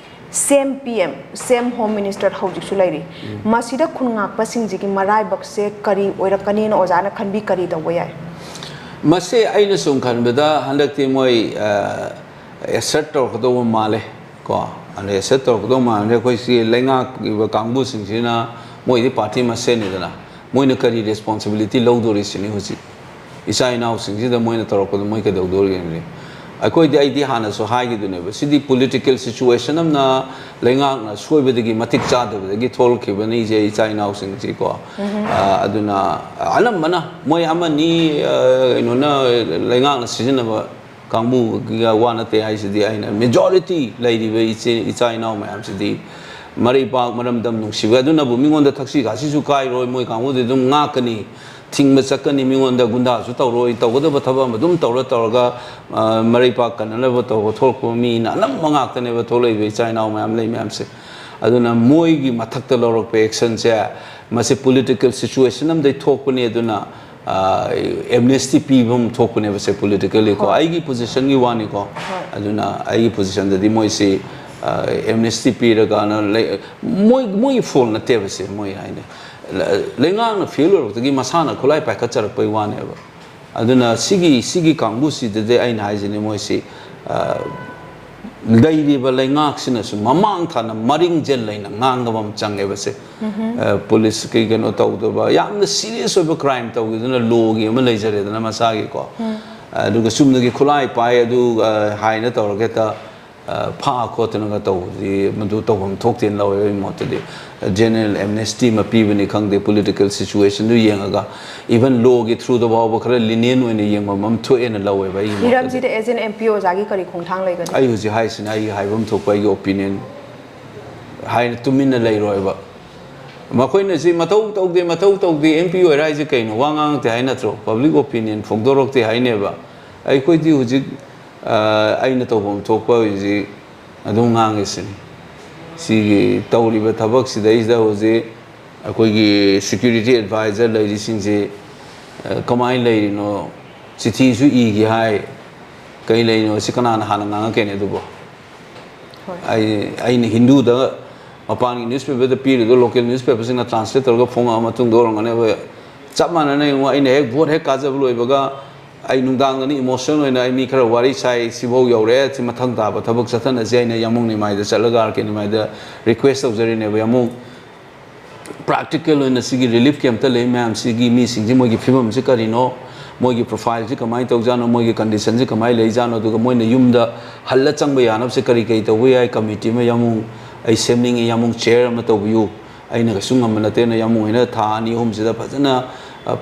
Same P M, same Home Minister ꯍꯧꯖꯤꯛꯁꯨ ꯂꯩꯔꯤ꯫ ꯃꯁꯤꯗ ꯈꯨꯟ ꯉꯥꯛꯄꯁꯤꯡꯁꯤꯒꯤ ꯃꯔꯥꯏꯕꯛꯁꯦ ꯀꯔꯤ ꯑꯣꯏꯔꯛꯀꯅꯤꯅ ꯑꯣꯖꯥꯅ ꯈꯟꯕꯤ? ꯀꯔꯤ ꯇꯧꯕ ꯌꯥꯏ? ꯃꯁꯦ ꯑꯩꯅ ꯁꯨꯝ ꯈꯟꯕꯗ ꯍꯟꯗꯛꯇꯤ ꯃꯣꯏ assert ꯇꯧꯔꯛꯀꯗꯧꯕ ꯃꯥꯜꯂꯦ꯫ ꯀꯣ, ꯑꯗꯩ assert ꯇꯧꯔꯛꯀꯗꯧꯕ ꯃꯥꯜꯂꯦ꯫ ꯑꯩꯈꯣꯏ ꯁꯤ ꯂꯩꯉꯥꯛꯂꯤꯕ ꯀꯥꯡꯕꯨꯁꯤꯡꯁꯤꯅ, ꯃꯣꯏꯗꯤ party ꯃꯁꯦꯟꯅꯤꯗꯅ, ꯃꯣꯏꯅ ꯀꯔꯤ responsibility ꯂꯧꯗꯣꯔꯤ ꯁꯤꯅꯤ ꯍꯧꯖꯤꯛ꯫ ꯏꯆꯥ ꯏꯅꯥꯎꯁꯤꯡꯁꯤꯗ ꯃꯣꯏꯅ ꯇꯧꯔꯛꯄꯗꯣ ꯃꯣꯏ ꯀꯩꯗꯧꯗꯣꯔꯤꯒꯦ? ꯑꯩꯈꯣꯏꯗꯤ, ꯑꯩꯗꯤ ꯍꯥꯟꯅꯁꯨ ꯍꯥꯏꯈꯤꯗꯨꯅꯦꯕ, ꯁꯤꯗꯤ political situation ꯑꯃꯅ ꯂꯩꯉꯥꯛꯅ ꯁꯣꯏꯕꯗꯒꯤ, ꯃꯇꯤꯛ ꯆꯥꯗꯕꯗꯒꯤ ꯊꯣꯛꯂꯛꯈꯤꯕꯅꯤ ꯏꯆꯦ, ꯏꯆꯥ ꯏꯅꯥꯎꯁꯤꯡꯁꯤ ꯀꯣ꯫ ꯑ, ꯑꯗꯨꯅ ꯑꯅꯝꯕꯅ ꯃꯣꯏ ꯑꯃꯅꯤ, ꯑ, ꯀꯩꯅꯣꯅ, ꯂꯩꯉꯥꯛꯅ ꯁꯤꯖꯤꯟꯅꯕ ꯀꯥꯡꯕꯨꯒꯤ ꯋꯥ ꯅꯠꯇꯦ ꯍꯥꯏꯁꯤꯗꯤ, ꯑꯩꯅ majority ꯂꯩꯔꯤꯕ ꯏꯆꯦ, ꯏꯆꯥ ꯏꯅꯥꯎ ꯃꯌꯥꯝꯁꯤꯗꯤ ꯃꯔꯩꯄꯥꯛ, ꯃꯔꯝꯗꯝ, ꯅꯨꯡꯁꯤꯕ, ꯑꯗꯨꯅꯕꯨ ꯃꯤꯉꯣꯟꯗ ꯊꯛꯁꯤ ꯈꯥꯁꯤꯁꯨ ꯀꯥꯏꯔꯣꯏ꯫ ꯃꯣꯏ ꯀꯥꯡꯕꯨꯗꯤ ꯑꯗꯨꯝ ꯉꯥꯛꯀꯅꯤ, ꯊꯤꯡꯕ ꯆꯠꯀꯅꯤ, ꯃꯤꯉꯣꯟꯗ ꯒꯨꯟꯗꯥꯁꯨ ꯇꯧꯔꯣꯏ, ꯇꯧꯒꯗꯕ ꯊꯕꯛ ꯑꯃ ꯑꯗꯨꯝ ꯇꯧꯔ ꯇꯧꯔꯒ, ꯑ, ꯃꯔꯩꯄꯥꯛ ꯀꯟꯅꯅꯕ ꯇꯧꯕ ꯊꯣꯛꯂꯛꯄ ꯃꯤꯅ ꯑꯅꯝꯕ ꯉꯥꯛꯇꯅꯦꯕ ꯊꯣꯛꯂꯛꯏꯕ ꯏꯆꯥ ꯏꯅꯥꯎ ꯃꯌꯥꯝ ꯂꯩ ꯃꯌꯥꯝꯁꯦ꯫ ꯑꯗꯨꯅ ꯃꯣꯏꯒꯤ ꯃꯊꯛꯇ ꯂꯧꯔꯛꯄ action ꯁꯦ, ꯃꯁꯤ political situation ꯑꯃꯗꯒꯤ ꯊꯣꯛꯄꯅꯤ꯫ ꯑꯗꯨꯅ ꯑ, amnesty ꯄꯤꯕ ꯑꯃ ꯊꯣꯛꯄꯅꯦꯕ ꯁꯦ, politically ꯀꯣ꯫ ꯑꯩꯒꯤ position ꯒꯤ ꯋꯥꯅꯤꯀꯣ꯫ ꯑꯗꯨꯅ ꯑꯩꯒꯤ position ꯗꯗꯤ ꯃꯣꯏꯁꯤ, ꯑ, amnesty ꯄꯤꯔꯒꯅ ꯂꯩ-, ꯃꯣꯏ, ꯃꯣꯏꯒꯤ fault ꯅꯠꯇꯦꯕ ꯁꯦ, ꯃꯣꯏ ꯍꯥꯏꯅ꯫ ꯂ-, ꯂꯩꯉꯥꯛꯅ fail ꯑꯣꯏꯔꯛꯄꯗꯒꯤ ꯃꯁꯥꯅ ꯈꯨꯠꯂꯥꯏ ꯄꯥꯏꯈꯠꯆꯔꯛꯄꯩ ꯋꯥꯅꯦꯕ꯫ ꯑꯗꯨꯅ ꯁꯤꯒꯤ, ꯁꯤꯒꯤ ꯀꯥꯡꯕꯨꯁꯤꯗꯗꯤ ꯑꯩꯅ ꯍꯥꯏꯁꯤꯅꯤ, ꯃꯣꯏꯁꯤ, ꯑ, ꯂꯩꯔꯤꯕ ꯂꯩꯉꯥꯛꯁꯤꯅꯁꯨ ꯃꯃꯥꯡ ꯊꯥꯅ ꯃꯔꯤꯡꯖꯦꯜ ꯂꯩꯅ ꯉꯥꯡꯕ ꯑꯃ ꯆꯪꯉꯦꯕ ꯁꯦ꯫ ꯑ, police ꯀꯤ ꯀꯩꯅꯣ ꯇꯧꯗꯕ, ꯌꯥꯝꯅ serious ꯑꯣꯏꯕ crime ꯇꯧꯈꯤꯗꯅ law ꯒꯤ ꯑꯃ ꯂꯩꯖꯔꯦꯗꯅ ꯃꯁꯥꯒꯤꯀꯣ꯫ ꯑꯗꯨꯒ ꯆꯨꯝꯅꯒꯤ ꯈꯨꯠꯂꯥꯏ ꯄꯥꯏ ꯑꯗꯨ, ꯑ, ꯍꯥꯏꯅ ꯇꯧꯔꯒ ꯍꯦꯛꯇ, ꯑ, ꯐꯥ ꯈꯣꯠꯇꯅꯒ ꯇꯧꯕꯗꯤ ꯃꯗꯨ ꯇꯧꯐꯝ ꯊꯣꯛꯇꯦꯅ ꯂꯧꯋꯦ ꯑꯩꯒꯤ ꯃꯣꯠꯇꯗꯤ꯫ General amnesty ꯑꯃ ꯄꯤꯕꯅꯤ ꯈꯪꯗꯦ, political situation ꯗꯨ ꯌꯦꯡꯉꯒ, even law ꯒꯤ through ꯗ ꯐꯥꯎꯕ ꯈꯔ lenient ꯑꯣꯏꯅ ꯌꯦꯡꯐꯝ ꯑꯃ ꯊꯣꯛꯑꯦꯅ ꯂꯧꯋꯦꯕ ꯑꯩꯒꯤ ꯃꯣꯠꯇꯗꯤ꯫ ꯍꯤꯔꯝꯁꯤꯗ as an M P ꯑꯣꯖꯥꯒꯤ ꯀꯔꯤ ꯈꯣꯡꯊꯥꯡ ꯂꯩꯒꯅꯤ? ꯑꯩ ꯍꯧꯖꯤꯛ ꯍꯥꯏꯁꯤꯅ ꯑꯩꯒꯤ ꯍꯥꯏꯐꯝ ꯊꯣꯛꯄ ꯑꯩꯒꯤ opinion ꯍꯥꯏꯅ ꯇꯨꯃꯤꯟꯅ ꯂꯩꯔꯣꯏꯕ꯫ ꯃꯈꯣꯏꯅ ꯁꯤ ꯃꯊꯧ ꯇꯧꯗꯦ, ꯃꯊꯧ ꯇꯧꯗꯦ, M P ꯑꯣꯏꯔ ꯍꯥꯏꯁꯦ ꯀꯩꯅꯣ? ꯋꯥ ꯉꯥꯡꯉꯛꯇꯦ ꯍꯥꯏ ꯅꯠꯇ꯭ꯔꯣ? Public opinion ꯐꯣꯡꯗꯣꯔꯛꯇꯦ ꯍꯥꯏꯅꯦꯕ꯫ ꯑꯩꯈꯣꯏꯗꯤ ꯍꯧꯖꯤꯛ ꯑꯩꯅ ꯇꯧꯐꯝ ꯊꯣꯛꯄ ꯍꯧꯖꯤꯛ ꯑꯗꯨꯝ ꯉꯥꯡꯉꯤꯁꯤꯅꯤ꯫ ꯁꯤꯒꯤ ꯇꯧꯔꯤꯕ ꯊꯕꯛꯁꯤꯗꯩꯁꯤꯗ ꯍꯧꯖꯤꯛ ꯑꯩꯈꯣꯏꯒꯤ ꯁꯦꯀ꯭ꯌꯨꯔꯤꯇꯤ ꯑꯦꯗꯚꯥꯏꯖꯔ ꯂꯩꯔꯤꯁꯤꯡꯁꯤ ꯀꯃꯥꯏꯅ ꯂꯩꯔꯤꯅꯣ? ꯆꯤꯊꯤꯁꯨ ꯏꯒꯦ ꯍꯥꯏ, ꯀꯩ ꯂꯩꯔꯤꯅꯣ? ꯁꯤ ꯀꯅꯥꯅ ꯍꯥꯟꯅ ꯉꯥꯡꯉꯛꯀꯅꯤ ꯑꯗꯨꯕꯨ? ꯑꯩ ꯑꯩꯅ ꯍꯤꯟꯗꯨꯗ ꯃꯄꯥꯟꯒꯤ ꯅ꯭ꯌꯨꯁꯄꯦꯄꯔꯗ ꯄꯤꯔꯤꯗꯣ ꯂꯣꯀꯦꯜ ꯅ꯭ꯌꯨꯁꯄꯦꯄꯔꯁꯤꯡꯅ ꯇ꯭ꯔꯥꯟꯁꯂꯦꯠ ꯇꯧꯔꯒ ꯐꯣꯡꯉꯛꯑ ꯃꯇꯨꯡꯗ ꯑꯣꯏꯔꯝꯒꯅꯦꯕ꯫ ꯆꯞ ꯃꯥꯟꯅꯅ ꯌꯦꯡꯉꯣ, ꯑꯩꯅ ꯍꯦꯛ ꯚꯣꯠ ꯍꯦꯛ ꯀꯥꯖꯕ ꯂꯣꯏꯕꯒ ꯑꯩ ꯅꯨꯡꯗꯥꯡꯗꯅ ꯏꯃꯣꯁꯅꯦꯜ ꯑꯣꯏꯅ ꯑꯩ ꯃꯤ ꯈꯔ ꯋꯥꯔꯤ ꯁꯥꯏ, ꯁꯤꯐꯧ ꯌꯧꯔꯦ, ꯁꯤ ꯃꯊꯪ ꯇꯥꯕ ꯊꯕꯛ ꯆꯠꯊꯅꯁꯦ ꯍꯥꯏꯅ ꯌꯥꯝꯕꯨꯡ ꯅꯤꯃꯥꯏꯗ ꯆꯠꯂꯒ, ꯑꯥꯔ ꯀꯦ ꯅꯤꯃꯥꯏꯗ ꯔꯤꯀ꯭ꯋꯦꯁ ꯇꯧꯖꯔꯤꯅꯦꯕ꯫ ꯌꯥꯝꯕꯨꯡ, ꯄ꯭ꯔꯥꯛꯇꯤꯀꯦꯜ ꯑꯣꯏꯅ ꯁꯤꯒꯤ ꯔꯤꯂꯤꯐ ꯀꯦꯝꯞꯇ ꯂꯩ ꯃꯌꯥꯝꯁꯤꯒꯤ ꯃꯤꯁꯤꯡꯁꯤ ꯃꯣꯏꯒꯤ ꯐꯤꯕꯝꯁꯤ ꯀꯔꯤꯅꯣ, ꯃꯣꯏꯒꯤ ꯄ꯭ꯔꯣꯐꯥꯏꯜꯁꯤ ꯀꯃꯥꯏꯅ ꯇꯧꯖꯥꯠꯅꯣ, ꯃꯣꯏꯒꯤ ꯀꯟꯗꯤꯁꯟꯁꯤ ꯀꯃꯥꯏꯅ ꯂꯩꯖꯥꯠꯅꯣ, ꯑꯗꯨꯒ ꯃꯣꯏꯅ ꯌꯨꯝꯗ ꯍꯜꯂ ꯆꯪꯕ ꯌꯥꯅꯕꯁꯦ ꯀꯔꯤ ꯀꯔꯤ ꯇꯧꯕ ꯌꯥꯏ, ꯀꯃꯤꯇꯤ ꯑꯃ ꯌꯥꯝꯕꯨꯡ ꯑꯩ ꯁꯦꯝꯅꯤꯡꯉꯤ, ꯌꯥꯝꯕꯨꯡ ꯆꯤꯌꯔ ꯑꯃ ꯇꯧꯕꯤꯌꯨ꯫ ꯑꯩꯅ ꯀꯩꯁꯨ ꯉꯝꯕ ꯅꯠꯇꯦꯅ ꯌꯥꯝꯕꯨꯡ ꯍꯣꯏꯅ ꯊꯥ ꯑꯅꯤ ꯑꯍꯨꯝꯁꯤꯗ ꯐꯖꯅ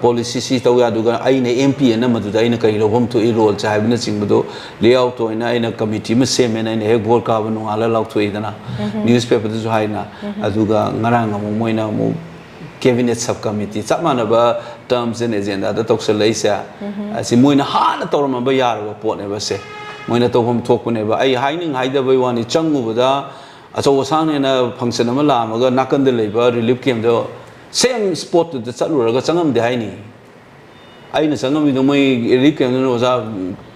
ꯄꯣꯂꯤꯁꯤ ꯁꯤ ꯇꯧ ꯌꯥꯏ, ꯑꯗꯨꯒ ꯑꯩꯅ ꯑꯦꯝ ꯄꯤ ꯑꯅ ꯃꯗꯨꯗ ꯑꯩꯅ ꯀꯔꯤ ꯂꯧꯐꯝ ꯊꯣꯛꯏ, ꯔꯣꯜꯁꯦ ꯍꯥꯏꯕꯅꯆꯤꯡꯕꯗꯣ ꯂꯦꯑꯥꯎꯠꯇ ꯑꯣꯏꯅ ꯑꯩꯅ ꯀꯃꯤꯇꯤ ꯑꯃ ꯁꯦꯝꯃꯦꯅ ꯑꯩꯅ ꯍꯦꯛ ꯚꯣꯠ ꯀꯥꯕ ꯅꯣꯡꯉꯥꯜꯂ ꯂꯥꯎꯊꯣꯛꯏꯗꯅ, ꯅ꯭ꯌꯨꯁꯄꯦꯄꯔꯗꯁꯨ ꯍꯥꯏꯅ꯫ ꯑꯗꯨꯒ ꯉꯔꯥꯡ ꯑꯃꯨꯛ ꯃꯣꯏꯅ ꯑꯃꯨꯛ ꯀꯦꯕꯤꯅꯦꯠ ꯁꯕ ꯀꯃꯤꯇꯤ ꯆꯞ ꯃꯥꯟꯅꯕ ꯇꯔꯝꯁ ꯑꯦꯟ ꯑꯦꯖꯦꯟꯗꯥꯗ ꯇꯧꯁꯜꯂꯛꯏꯁꯦ꯫ ꯑꯁꯤ ꯃꯣꯏꯅ ꯍꯥꯟꯅ ꯇꯧꯔꯝꯃꯕ ꯌꯥꯔꯕ ꯄꯣꯠꯅꯦꯕ꯫ ꯑꯁꯦ ꯃꯣꯏꯅ ꯇꯧꯐꯝ ꯊꯣꯛꯄꯅꯦꯕ꯫ ꯑꯩ ꯍꯥꯏꯅꯤꯡ ꯍꯥꯏꯗꯕꯩ ꯋꯥꯅꯤ, ꯆꯪꯉꯨꯕꯗ ꯑꯆꯧ ꯑꯁꯥꯡꯅꯦꯅ ꯐꯪꯁꯟ ꯑꯃ ꯂꯥꯛꯑꯝꯃꯒ ꯅꯥꯀꯟꯗ ꯂꯩꯕ ꯔꯤꯂꯤꯐ ꯀꯦꯝꯞꯇꯣ ꯁꯦꯝ ꯁ꯭ꯄꯣꯠꯇꯨꯗ ꯆꯠꯂꯨꯔꯒ ꯆꯪꯉꯝꯗꯦ ꯍꯥꯏꯅꯤ꯫ ꯑꯩꯅ ꯆꯪꯉꯝꯃꯤꯗꯣ ꯃꯣꯏ ꯔꯤꯂꯤꯐ ꯀꯦꯝꯞꯇꯨꯅ ꯑꯣꯖꯥ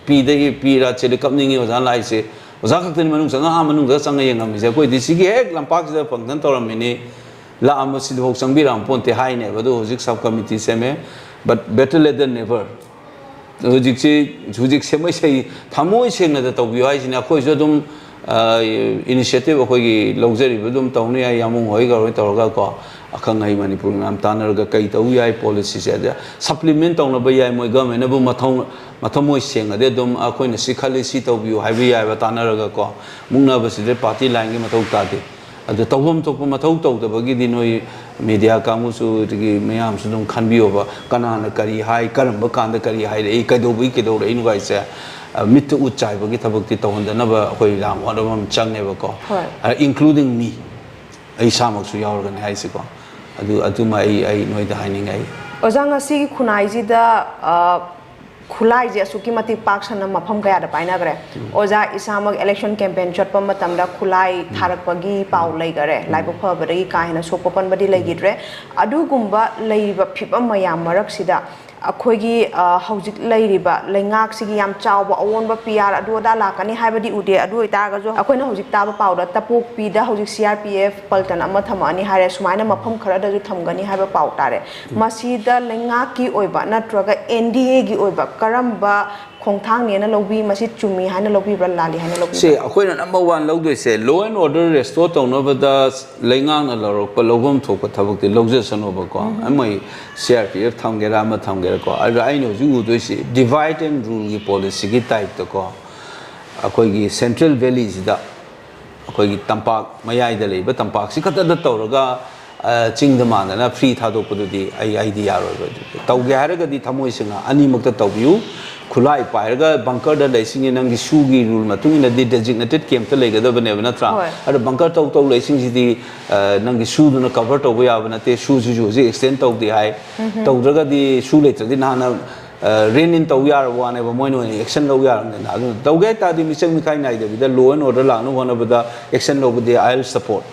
ꯄꯤꯗꯒꯤ ꯄꯤꯔꯥ ꯆꯦꯂꯤ ꯀꯞꯅꯤꯡꯉꯤ ꯑꯣꯖꯥ ꯂꯥꯛꯏꯁꯦ꯫ ꯑꯣꯖꯥ ꯈꯛꯇꯅꯤ ꯃꯅꯨꯡ ꯆꯪꯉ, ꯑꯥ ꯃꯅꯨꯡꯗ ꯆꯪꯉ ꯌꯦꯡꯉꯝꯃꯤꯁꯦ꯫ ꯑꯩꯈꯣꯏꯗꯤ ꯁꯤꯒꯤ ꯍꯦꯛ ꯂꯝꯄꯥꯛꯁꯤꯗ ꯐꯪꯁꯟ ꯇꯧꯔꯝꯃꯤꯅꯤ, ꯂꯥꯛꯑꯝꯕ ꯁꯤꯗꯐꯥꯎ ꯆꯪꯕꯤꯔꯛꯑꯝ ꯄꯣꯟꯇꯦ ꯍꯥꯏꯅꯦꯕ꯫ ꯑꯗꯣ ꯍꯧꯖꯤꯛ ꯁꯕ ꯀꯃꯤꯇꯤ ꯁꯦꯝꯃꯦ, but better late than never꯫ ꯍꯧꯖꯤꯛꯁꯤ, ꯍꯧꯖꯤꯛ ꯁꯦꯝꯃꯩ ꯁꯩ ꯊꯃꯣꯏ ꯁꯦꯡꯅꯗ ꯇꯧꯕꯤꯌꯨ ꯍꯥꯏꯁꯤꯅꯤ꯫ ꯑꯩꯈꯣꯏꯁꯨ ꯑꯗꯨꯝ ꯏꯅꯤꯁꯤꯌꯦꯇꯤꯚ ꯑꯩꯈꯣꯏꯒꯤ ꯂꯧꯖꯔꯤꯕ ꯑꯗꯨꯝ ꯇꯧꯅꯤ ꯍꯥꯏ, ꯌꯥꯝꯕꯨꯡ ꯍꯣꯏ ꯒꯧꯔ ꯇꯧꯔꯒ ꯀꯣ, ꯑꯈꯪ ꯑꯍꯩ ꯃꯅꯤꯄꯨꯔ ꯃꯌꯥꯝ ꯇꯥꯟꯅꯔꯒ ꯀꯩ ꯇꯧ ꯌꯥꯏ ꯄꯣꯂꯤꯁꯤꯁꯦ ꯑꯗ ꯁꯄ꯭ꯂꯤꯃꯦꯟ ꯇꯧꯅꯕ ꯌꯥꯏ꯫ ꯃꯣꯏ ꯒꯚꯔꯟꯃꯦꯟꯅꯕꯨ ꯃꯊꯧ-, ꯃꯊꯃꯣꯏ ꯁꯦꯡꯉꯗꯤ ꯑꯗꯨꯝ ꯑꯩꯈꯣꯏꯅ ꯁꯤ ꯈꯜꯂꯤ, ꯁꯤ ꯇꯧꯕꯤꯌꯨ ꯍꯥꯏꯕ ꯌꯥꯏꯕ ꯇꯥꯟꯅꯔꯒ ꯀꯣ꯫ ꯃꯨꯛꯅꯕꯁꯤꯗꯤ ꯄꯥꯔꯇꯤ ꯂꯥꯏꯟꯒꯤ ꯃꯊꯧ ꯇꯥꯗꯦ꯫ ꯑꯗꯨ ꯇꯧꯐꯝ ꯊꯣꯛꯄ ꯃꯊꯧ ꯇꯧꯗꯕꯒꯤꯗꯤ ꯅꯣꯏ ꯃꯦꯗꯤꯌꯥ ꯀꯥꯡꯕꯨꯁꯨ ꯑꯗꯒꯤ ꯃꯌꯥꯝꯁꯨ ꯑꯗꯨꯝ ꯈꯟꯕꯤꯌꯣꯕ, ꯀꯅꯥꯅ ꯀꯔꯤ ꯍꯥꯏ, ꯀꯔꯝꯕ ꯀꯥꯟꯗ ꯀꯔꯤ ꯍꯥꯏꯔꯛꯏ, ꯀꯩꯗꯧꯕꯒꯤ ꯀꯩꯗꯧꯔꯛꯏꯅꯣ ꯍꯥꯏꯁꯦ, ꯑ, ꯃꯤꯠꯇ ꯎꯠ ꯆꯥꯏꯕꯒꯤ ꯊꯕꯛꯇꯤ ꯇꯧꯍꯟꯗꯅꯕ ꯑꯩꯈꯣꯏ ꯂꯥꯡ ꯑꯣꯠ ꯑꯃ ꯆꯪꯉꯦꯕꯀꯣ꯫ ꯍꯣꯏ꯫ ꯑ, including me, ꯑꯩ ꯏꯁꯥꯃꯛꯁꯨ ꯌꯥꯎꯔꯒꯅꯤ ꯍꯥꯏꯁꯤꯀꯣ꯫ ꯑꯗꯨ, ꯑꯗꯨꯃ ꯑꯩ, ꯑꯩ ꯅꯣꯏꯗ ꯍꯥꯏꯅꯤꯡꯉꯦ꯫ ꯑꯩ ꯑꯣꯖꯥ, ꯉꯁꯤꯒꯤ ꯈꯨꯟꯅꯥꯏꯁꯤꯗ, ꯑ, ꯈꯨꯠꯂꯥꯏꯁꯦ ꯑꯁꯨꯛꯀꯤ ꯃꯇꯤꯛ ꯄꯥꯛ ꯁꯟꯅ ꯃꯐꯝ ꯀꯌꯥꯗ ꯄꯥꯏꯅꯈ꯭ꯔꯦ꯫ ꯑꯣꯖꯥ ꯏꯁꯥꯃꯛ election campaign ꯆꯠꯄ ꯃꯇꯝꯗ ꯈꯨꯠꯂꯥꯏ ꯊꯥꯔꯛꯄꯒꯤ ꯄꯥꯎ ꯂꯩꯈꯔꯦ꯫ ꯂꯥꯏꯕꯛ ꯐꯕꯗꯒꯤ ꯀꯥ ꯍꯦꯟꯅ ꯁꯣꯛꯄ ꯄꯟꯕꯗꯤ ꯂꯩꯈꯤꯗ꯭ꯔꯦ꯫ ꯑꯗꯨꯒꯨꯝꯕ ꯂꯩꯔꯤꯕ ꯐꯤꯕꯝ ꯃꯌꯥꯝ ꯃꯔꯛꯁꯤꯗ ꯑꯩꯈꯣꯏꯒꯤ, ꯑ, ꯍꯧꯖꯤꯛ ꯂꯩꯔꯤꯕ ꯂꯩꯉꯥꯛꯁꯤꯒꯤ ꯌꯥꯝ ꯆꯥꯎꯕ ꯑꯑꯣꯟꯕ P R ꯑꯗꯨ ꯑꯗꯥ ꯂꯥꯛꯀꯅꯤ ꯍꯥꯏꯕꯗꯤ ꯎꯗꯦ꯫ ꯑꯗꯨ ꯑꯣꯏꯇꯥꯔꯒꯁꯨ ꯑꯩꯈꯣꯏꯅ ꯍꯧꯖꯤꯛ ꯇꯥꯕ ꯄꯥꯎꯗ ꯇꯄꯣꯛꯄꯤꯗ ꯍꯧꯖꯤꯛ C R P F Paltan ꯑꯃ ꯊꯝꯃꯛꯑꯅꯤ ꯍꯥꯏꯔꯦ, ꯁꯨꯃꯥꯏꯅ ꯃꯐꯝ ꯈꯔꯗꯁꯨ ꯊꯝꯒꯅꯤ ꯍꯥꯏꯕ ꯄꯥꯎ ꯇꯥꯔꯦ꯫ ꯃꯁꯤꯗ ꯂꯩꯉꯥꯛꯀꯤ ꯑꯣꯏꯕ ꯅꯠꯇ꯭ꯔꯒ N D Aꯒꯤ ꯑꯣꯏꯕ ꯀꯔꯝꯕ ꯈꯣꯡꯊꯥꯡꯅꯦꯅ ꯂꯧꯕꯤ? ꯃꯁꯤ ꯆꯨꯝꯃꯤ ꯍꯥꯏꯅ ꯂꯧꯕꯤꯕ꯭ꯔꯥ, ꯂꯥꯜꯂꯤ ꯍꯥꯏꯅ ꯂꯧꯕꯤꯕ꯭ꯔꯥ? ꯁꯤ ꯑꯩꯈꯣꯏꯅ number one ꯂꯧꯗꯣꯏꯁꯦ, law and order restore ꯇꯧꯅꯕꯗ ꯂꯩꯉꯥꯛꯅ ꯂꯧꯔꯛꯄ ꯂꯧꯐꯝ ꯊꯣꯛꯄ ꯊꯕꯛꯇꯤ ꯂꯧꯖꯁꯅꯣꯕꯀꯣ꯫ ꯃꯣꯏ C R P F ꯊꯝꯒꯦꯔꯥ ꯑꯃ ꯊꯝꯒꯦꯔꯥꯀꯣ꯫ ꯑꯗꯨꯗ ꯑꯩꯅ ꯍꯧꯖꯤꯛ ꯎꯗꯣꯏꯁꯤ divide and ruleꯒꯤ policyꯒꯤ typeꯇꯀꯣ, ꯑꯩꯈꯣꯏꯒꯤ central valleyꯁꯤꯗ, ꯑꯩꯈꯣꯏꯒꯤ ꯇꯝꯄꯥꯛ ꯃꯌꯥꯏꯗ ꯂꯩꯕ ꯇꯝꯄꯥꯛꯁꯤ ꯈꯛꯇꯗ ꯇꯧꯔꯒ, ꯑ, ꯆꯤꯡꯗ ꯃꯥꯟꯗꯅ free ꯊꯥꯗꯣꯛꯄꯗꯨꯗꯤ ꯑꯩ, ꯑꯩꯗꯤ ꯌꯥꯔꯣꯏꯕ꯫ ꯑꯗꯨꯗꯤ ꯇꯧꯒꯦ ꯍꯥꯏꯔꯒꯗꯤ ꯊꯃꯣꯏ ꯁꯦꯡꯅ ꯑꯅꯤꯃꯛꯇ ꯇꯧꯕꯤꯌꯨ꯫ ꯈꯨꯠꯂꯥꯏ ꯄꯥꯏꯔꯒ bunkerꯗ ꯂꯩꯁꯤꯡꯁꯦ ꯅꯪꯒꯤ SoOꯒꯤ rule ꯃꯇꯨꯡ ꯏꯟꯅꯗꯤ designated campꯇ ꯂꯩꯒꯗꯕꯅꯦꯕ, ꯅꯠꯇ꯭ꯔꯥ? ꯍꯣꯏ꯫ ꯑꯗꯣ bunker ꯇꯧ ꯇꯧ ꯂꯩꯁꯤꯡꯁꯤꯗꯤ, ꯑ, ꯅꯪꯒꯤ SoOꯗꯨꯅ cover ꯇꯧꯕ ꯌꯥꯕ ꯅꯠꯇꯦ꯫ SoOꯁꯤꯁꯨ ꯍꯧꯖꯤꯛ extend ꯇꯧꯗꯦ ꯍꯥꯏ꯫ ꯇꯧꯗ꯭ꯔꯒꯗꯤ, SoO ꯂꯩꯇ꯭ꯔꯗꯤ ꯅꯍꯥꯟꯅ, ꯑ, rein in ꯇꯧ ꯌꯥꯔꯕ ꯋꯥꯅꯦꯕ, ꯃꯣꯏꯅ ꯑꯣꯏꯅ action ꯂꯧ ꯌꯥꯔꯕꯅꯤꯅ꯫ ꯑꯗꯨꯅ ꯇꯧꯒꯦ ꯍꯥꯏ ꯇꯥꯔꯗꯤ ꯃꯤꯆꯪ ꯃꯤꯈꯥꯏ ꯅꯥꯏꯗꯕꯤꯗ law and order ꯂꯥꯛꯅꯕ ꯍꯣꯠꯅꯕꯗ action ꯂꯧꯕꯗꯤ I will support꯫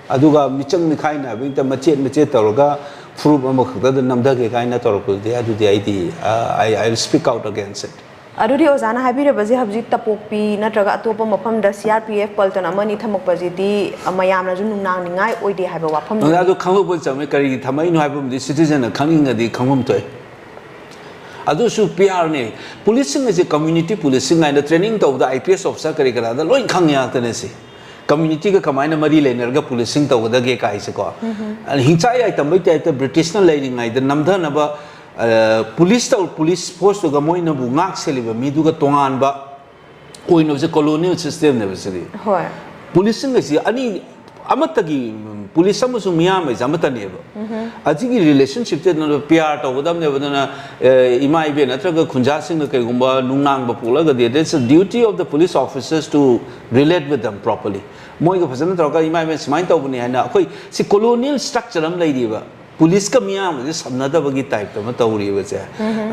ꯑꯗꯨꯒ ꯃꯤꯆꯪ ꯃꯤꯈꯥꯏ ꯅꯥꯏꯕꯒꯤꯗ ꯃꯆꯦꯠ ꯃꯆꯦꯠ ꯇꯧꯔꯒ ꯐꯨꯔꯨꯞ ꯑꯃꯈꯛꯇꯗ ꯅꯝꯊꯒꯦ ꯀꯥꯏꯅ ꯇꯧꯔꯛꯄꯗꯨꯗꯤ, ꯑꯗꯨꯗꯤ ꯑꯩꯗꯤ, ꯑ, I, I will speak out against it꯫ ꯑꯗꯨꯗꯤ ꯑꯣꯖꯥꯅ ꯍꯥꯏꯕꯤꯔꯕꯁꯦ ꯍꯧꯖꯤꯛ ꯇꯄꯣꯛꯄꯤ ꯅꯠꯇ꯭ꯔꯒ ꯑꯇꯣꯞꯄ ꯃꯐꯝꯗ C R P F Paltan ꯑꯃꯅꯤ ꯊꯝꯃꯛꯄꯁꯤꯗꯤ, ꯑ, ꯃꯌꯥꯝꯅꯁꯨ ꯅꯨꯡꯅꯥꯡꯅꯤꯡꯉꯥꯏ ꯑꯣꯏꯗꯦ ꯍꯥꯏꯕ ꯋꯥꯐꯝꯅꯤ꯫ ꯑꯗꯨ ꯈꯪꯗꯣꯛꯄ ꯆꯪꯉꯦ, ꯀꯔꯤꯒꯤ ꯊꯝꯃꯛꯏꯅꯣ ꯍꯥꯏꯕꯕꯨꯗꯤ citizenꯅ ꯈꯪꯅꯤꯡꯉꯗꯤ ꯈꯪꯐꯝ ꯊꯣꯛꯑꯦ꯫ ꯑꯗꯨꯁꯨ P Rꯅꯦ꯫ Policeꯁꯤꯡ ꯑꯁꯤ community policing ꯍꯥꯏꯅ training ꯇꯧꯕꯗ I P S officer ꯀꯔꯤ ꯀꯔꯥꯗ ꯂꯣꯏ ꯈꯪꯉꯦ ꯉꯥꯛꯇꯅꯦ ꯁꯤ꯫ Communityꯒ ꯀꯃꯥꯏꯅ ꯃꯔꯤ ꯂꯩꯅꯔꯒ policing ꯇꯧꯒꯗꯒꯦ ꯀꯥꯏꯁꯦꯀꯣ꯫ ꯑꯗ ꯍꯤꯡꯆꯥꯏ ꯌꯥꯏꯇꯝꯕꯩ typeꯇ Britishꯅ ꯂꯩꯔꯤꯉꯩꯗ ꯅꯝꯊꯅꯕ, ꯑ, police ꯇꯧ-, police forceꯇꯨꯒ ꯃꯣꯏꯅꯕꯨ ꯉꯥꯛ ꯁꯦꯜꯂꯤꯕ ꯃꯤꯗꯨꯒ ꯇꯣꯉꯥꯟꯕ ꯑꯣꯏꯅꯕꯁꯦ colonial systemꯅꯦꯕ ꯁꯤꯗꯤ꯫ ꯍꯣꯏ꯫ Policeꯁꯤꯡ ꯑꯁꯤ ꯑꯅꯤ, ꯑꯃꯠꯇꯒꯤ, police ꯑꯃꯁꯨꯡ ꯃꯤꯌꯥꯝꯕꯁꯦ ꯑꯃꯠꯇꯅꯦꯕ꯫ ꯑꯁꯤꯒꯤ relationshipꯁꯦ ꯑꯗꯨꯅ P R ꯇꯧꯒꯗꯕꯅꯦꯕ꯫ ꯑꯗꯨꯅ, ꯑ, ꯏꯃꯥ ꯏꯕꯦꯟ ꯅꯠꯇ꯭ꯔꯒ ꯈꯨꯟꯖꯥꯁꯤꯡꯅ ꯀꯩꯒꯨꯝꯕ ꯅꯨꯡꯅꯥꯡꯕ ꯄꯣꯛꯂꯒꯗꯤ, that's the duty of the police officers to relate with them properly꯫ ꯃꯣꯏꯒ ꯐꯖꯅ ꯇꯧꯔꯒ, "ꯏꯃꯥ ꯏꯕꯦꯟ ꯁꯨꯃꯥꯏꯅ ꯇꯧꯕꯅꯤ" ꯍꯥꯏꯅ꯫ ꯑꯩꯈꯣꯏ ꯁꯤ colonial structure ꯑꯃ ꯂꯩꯔꯤꯕ꯫ ꯄꯨꯂꯤꯁꯀ ꯃꯤꯌꯥꯝꯒꯁꯦ ꯁꯝꯅꯗꯕꯒꯤ ꯇꯥꯏꯞꯇ ꯑꯃ ꯇꯧꯔꯤꯕꯁꯦ꯫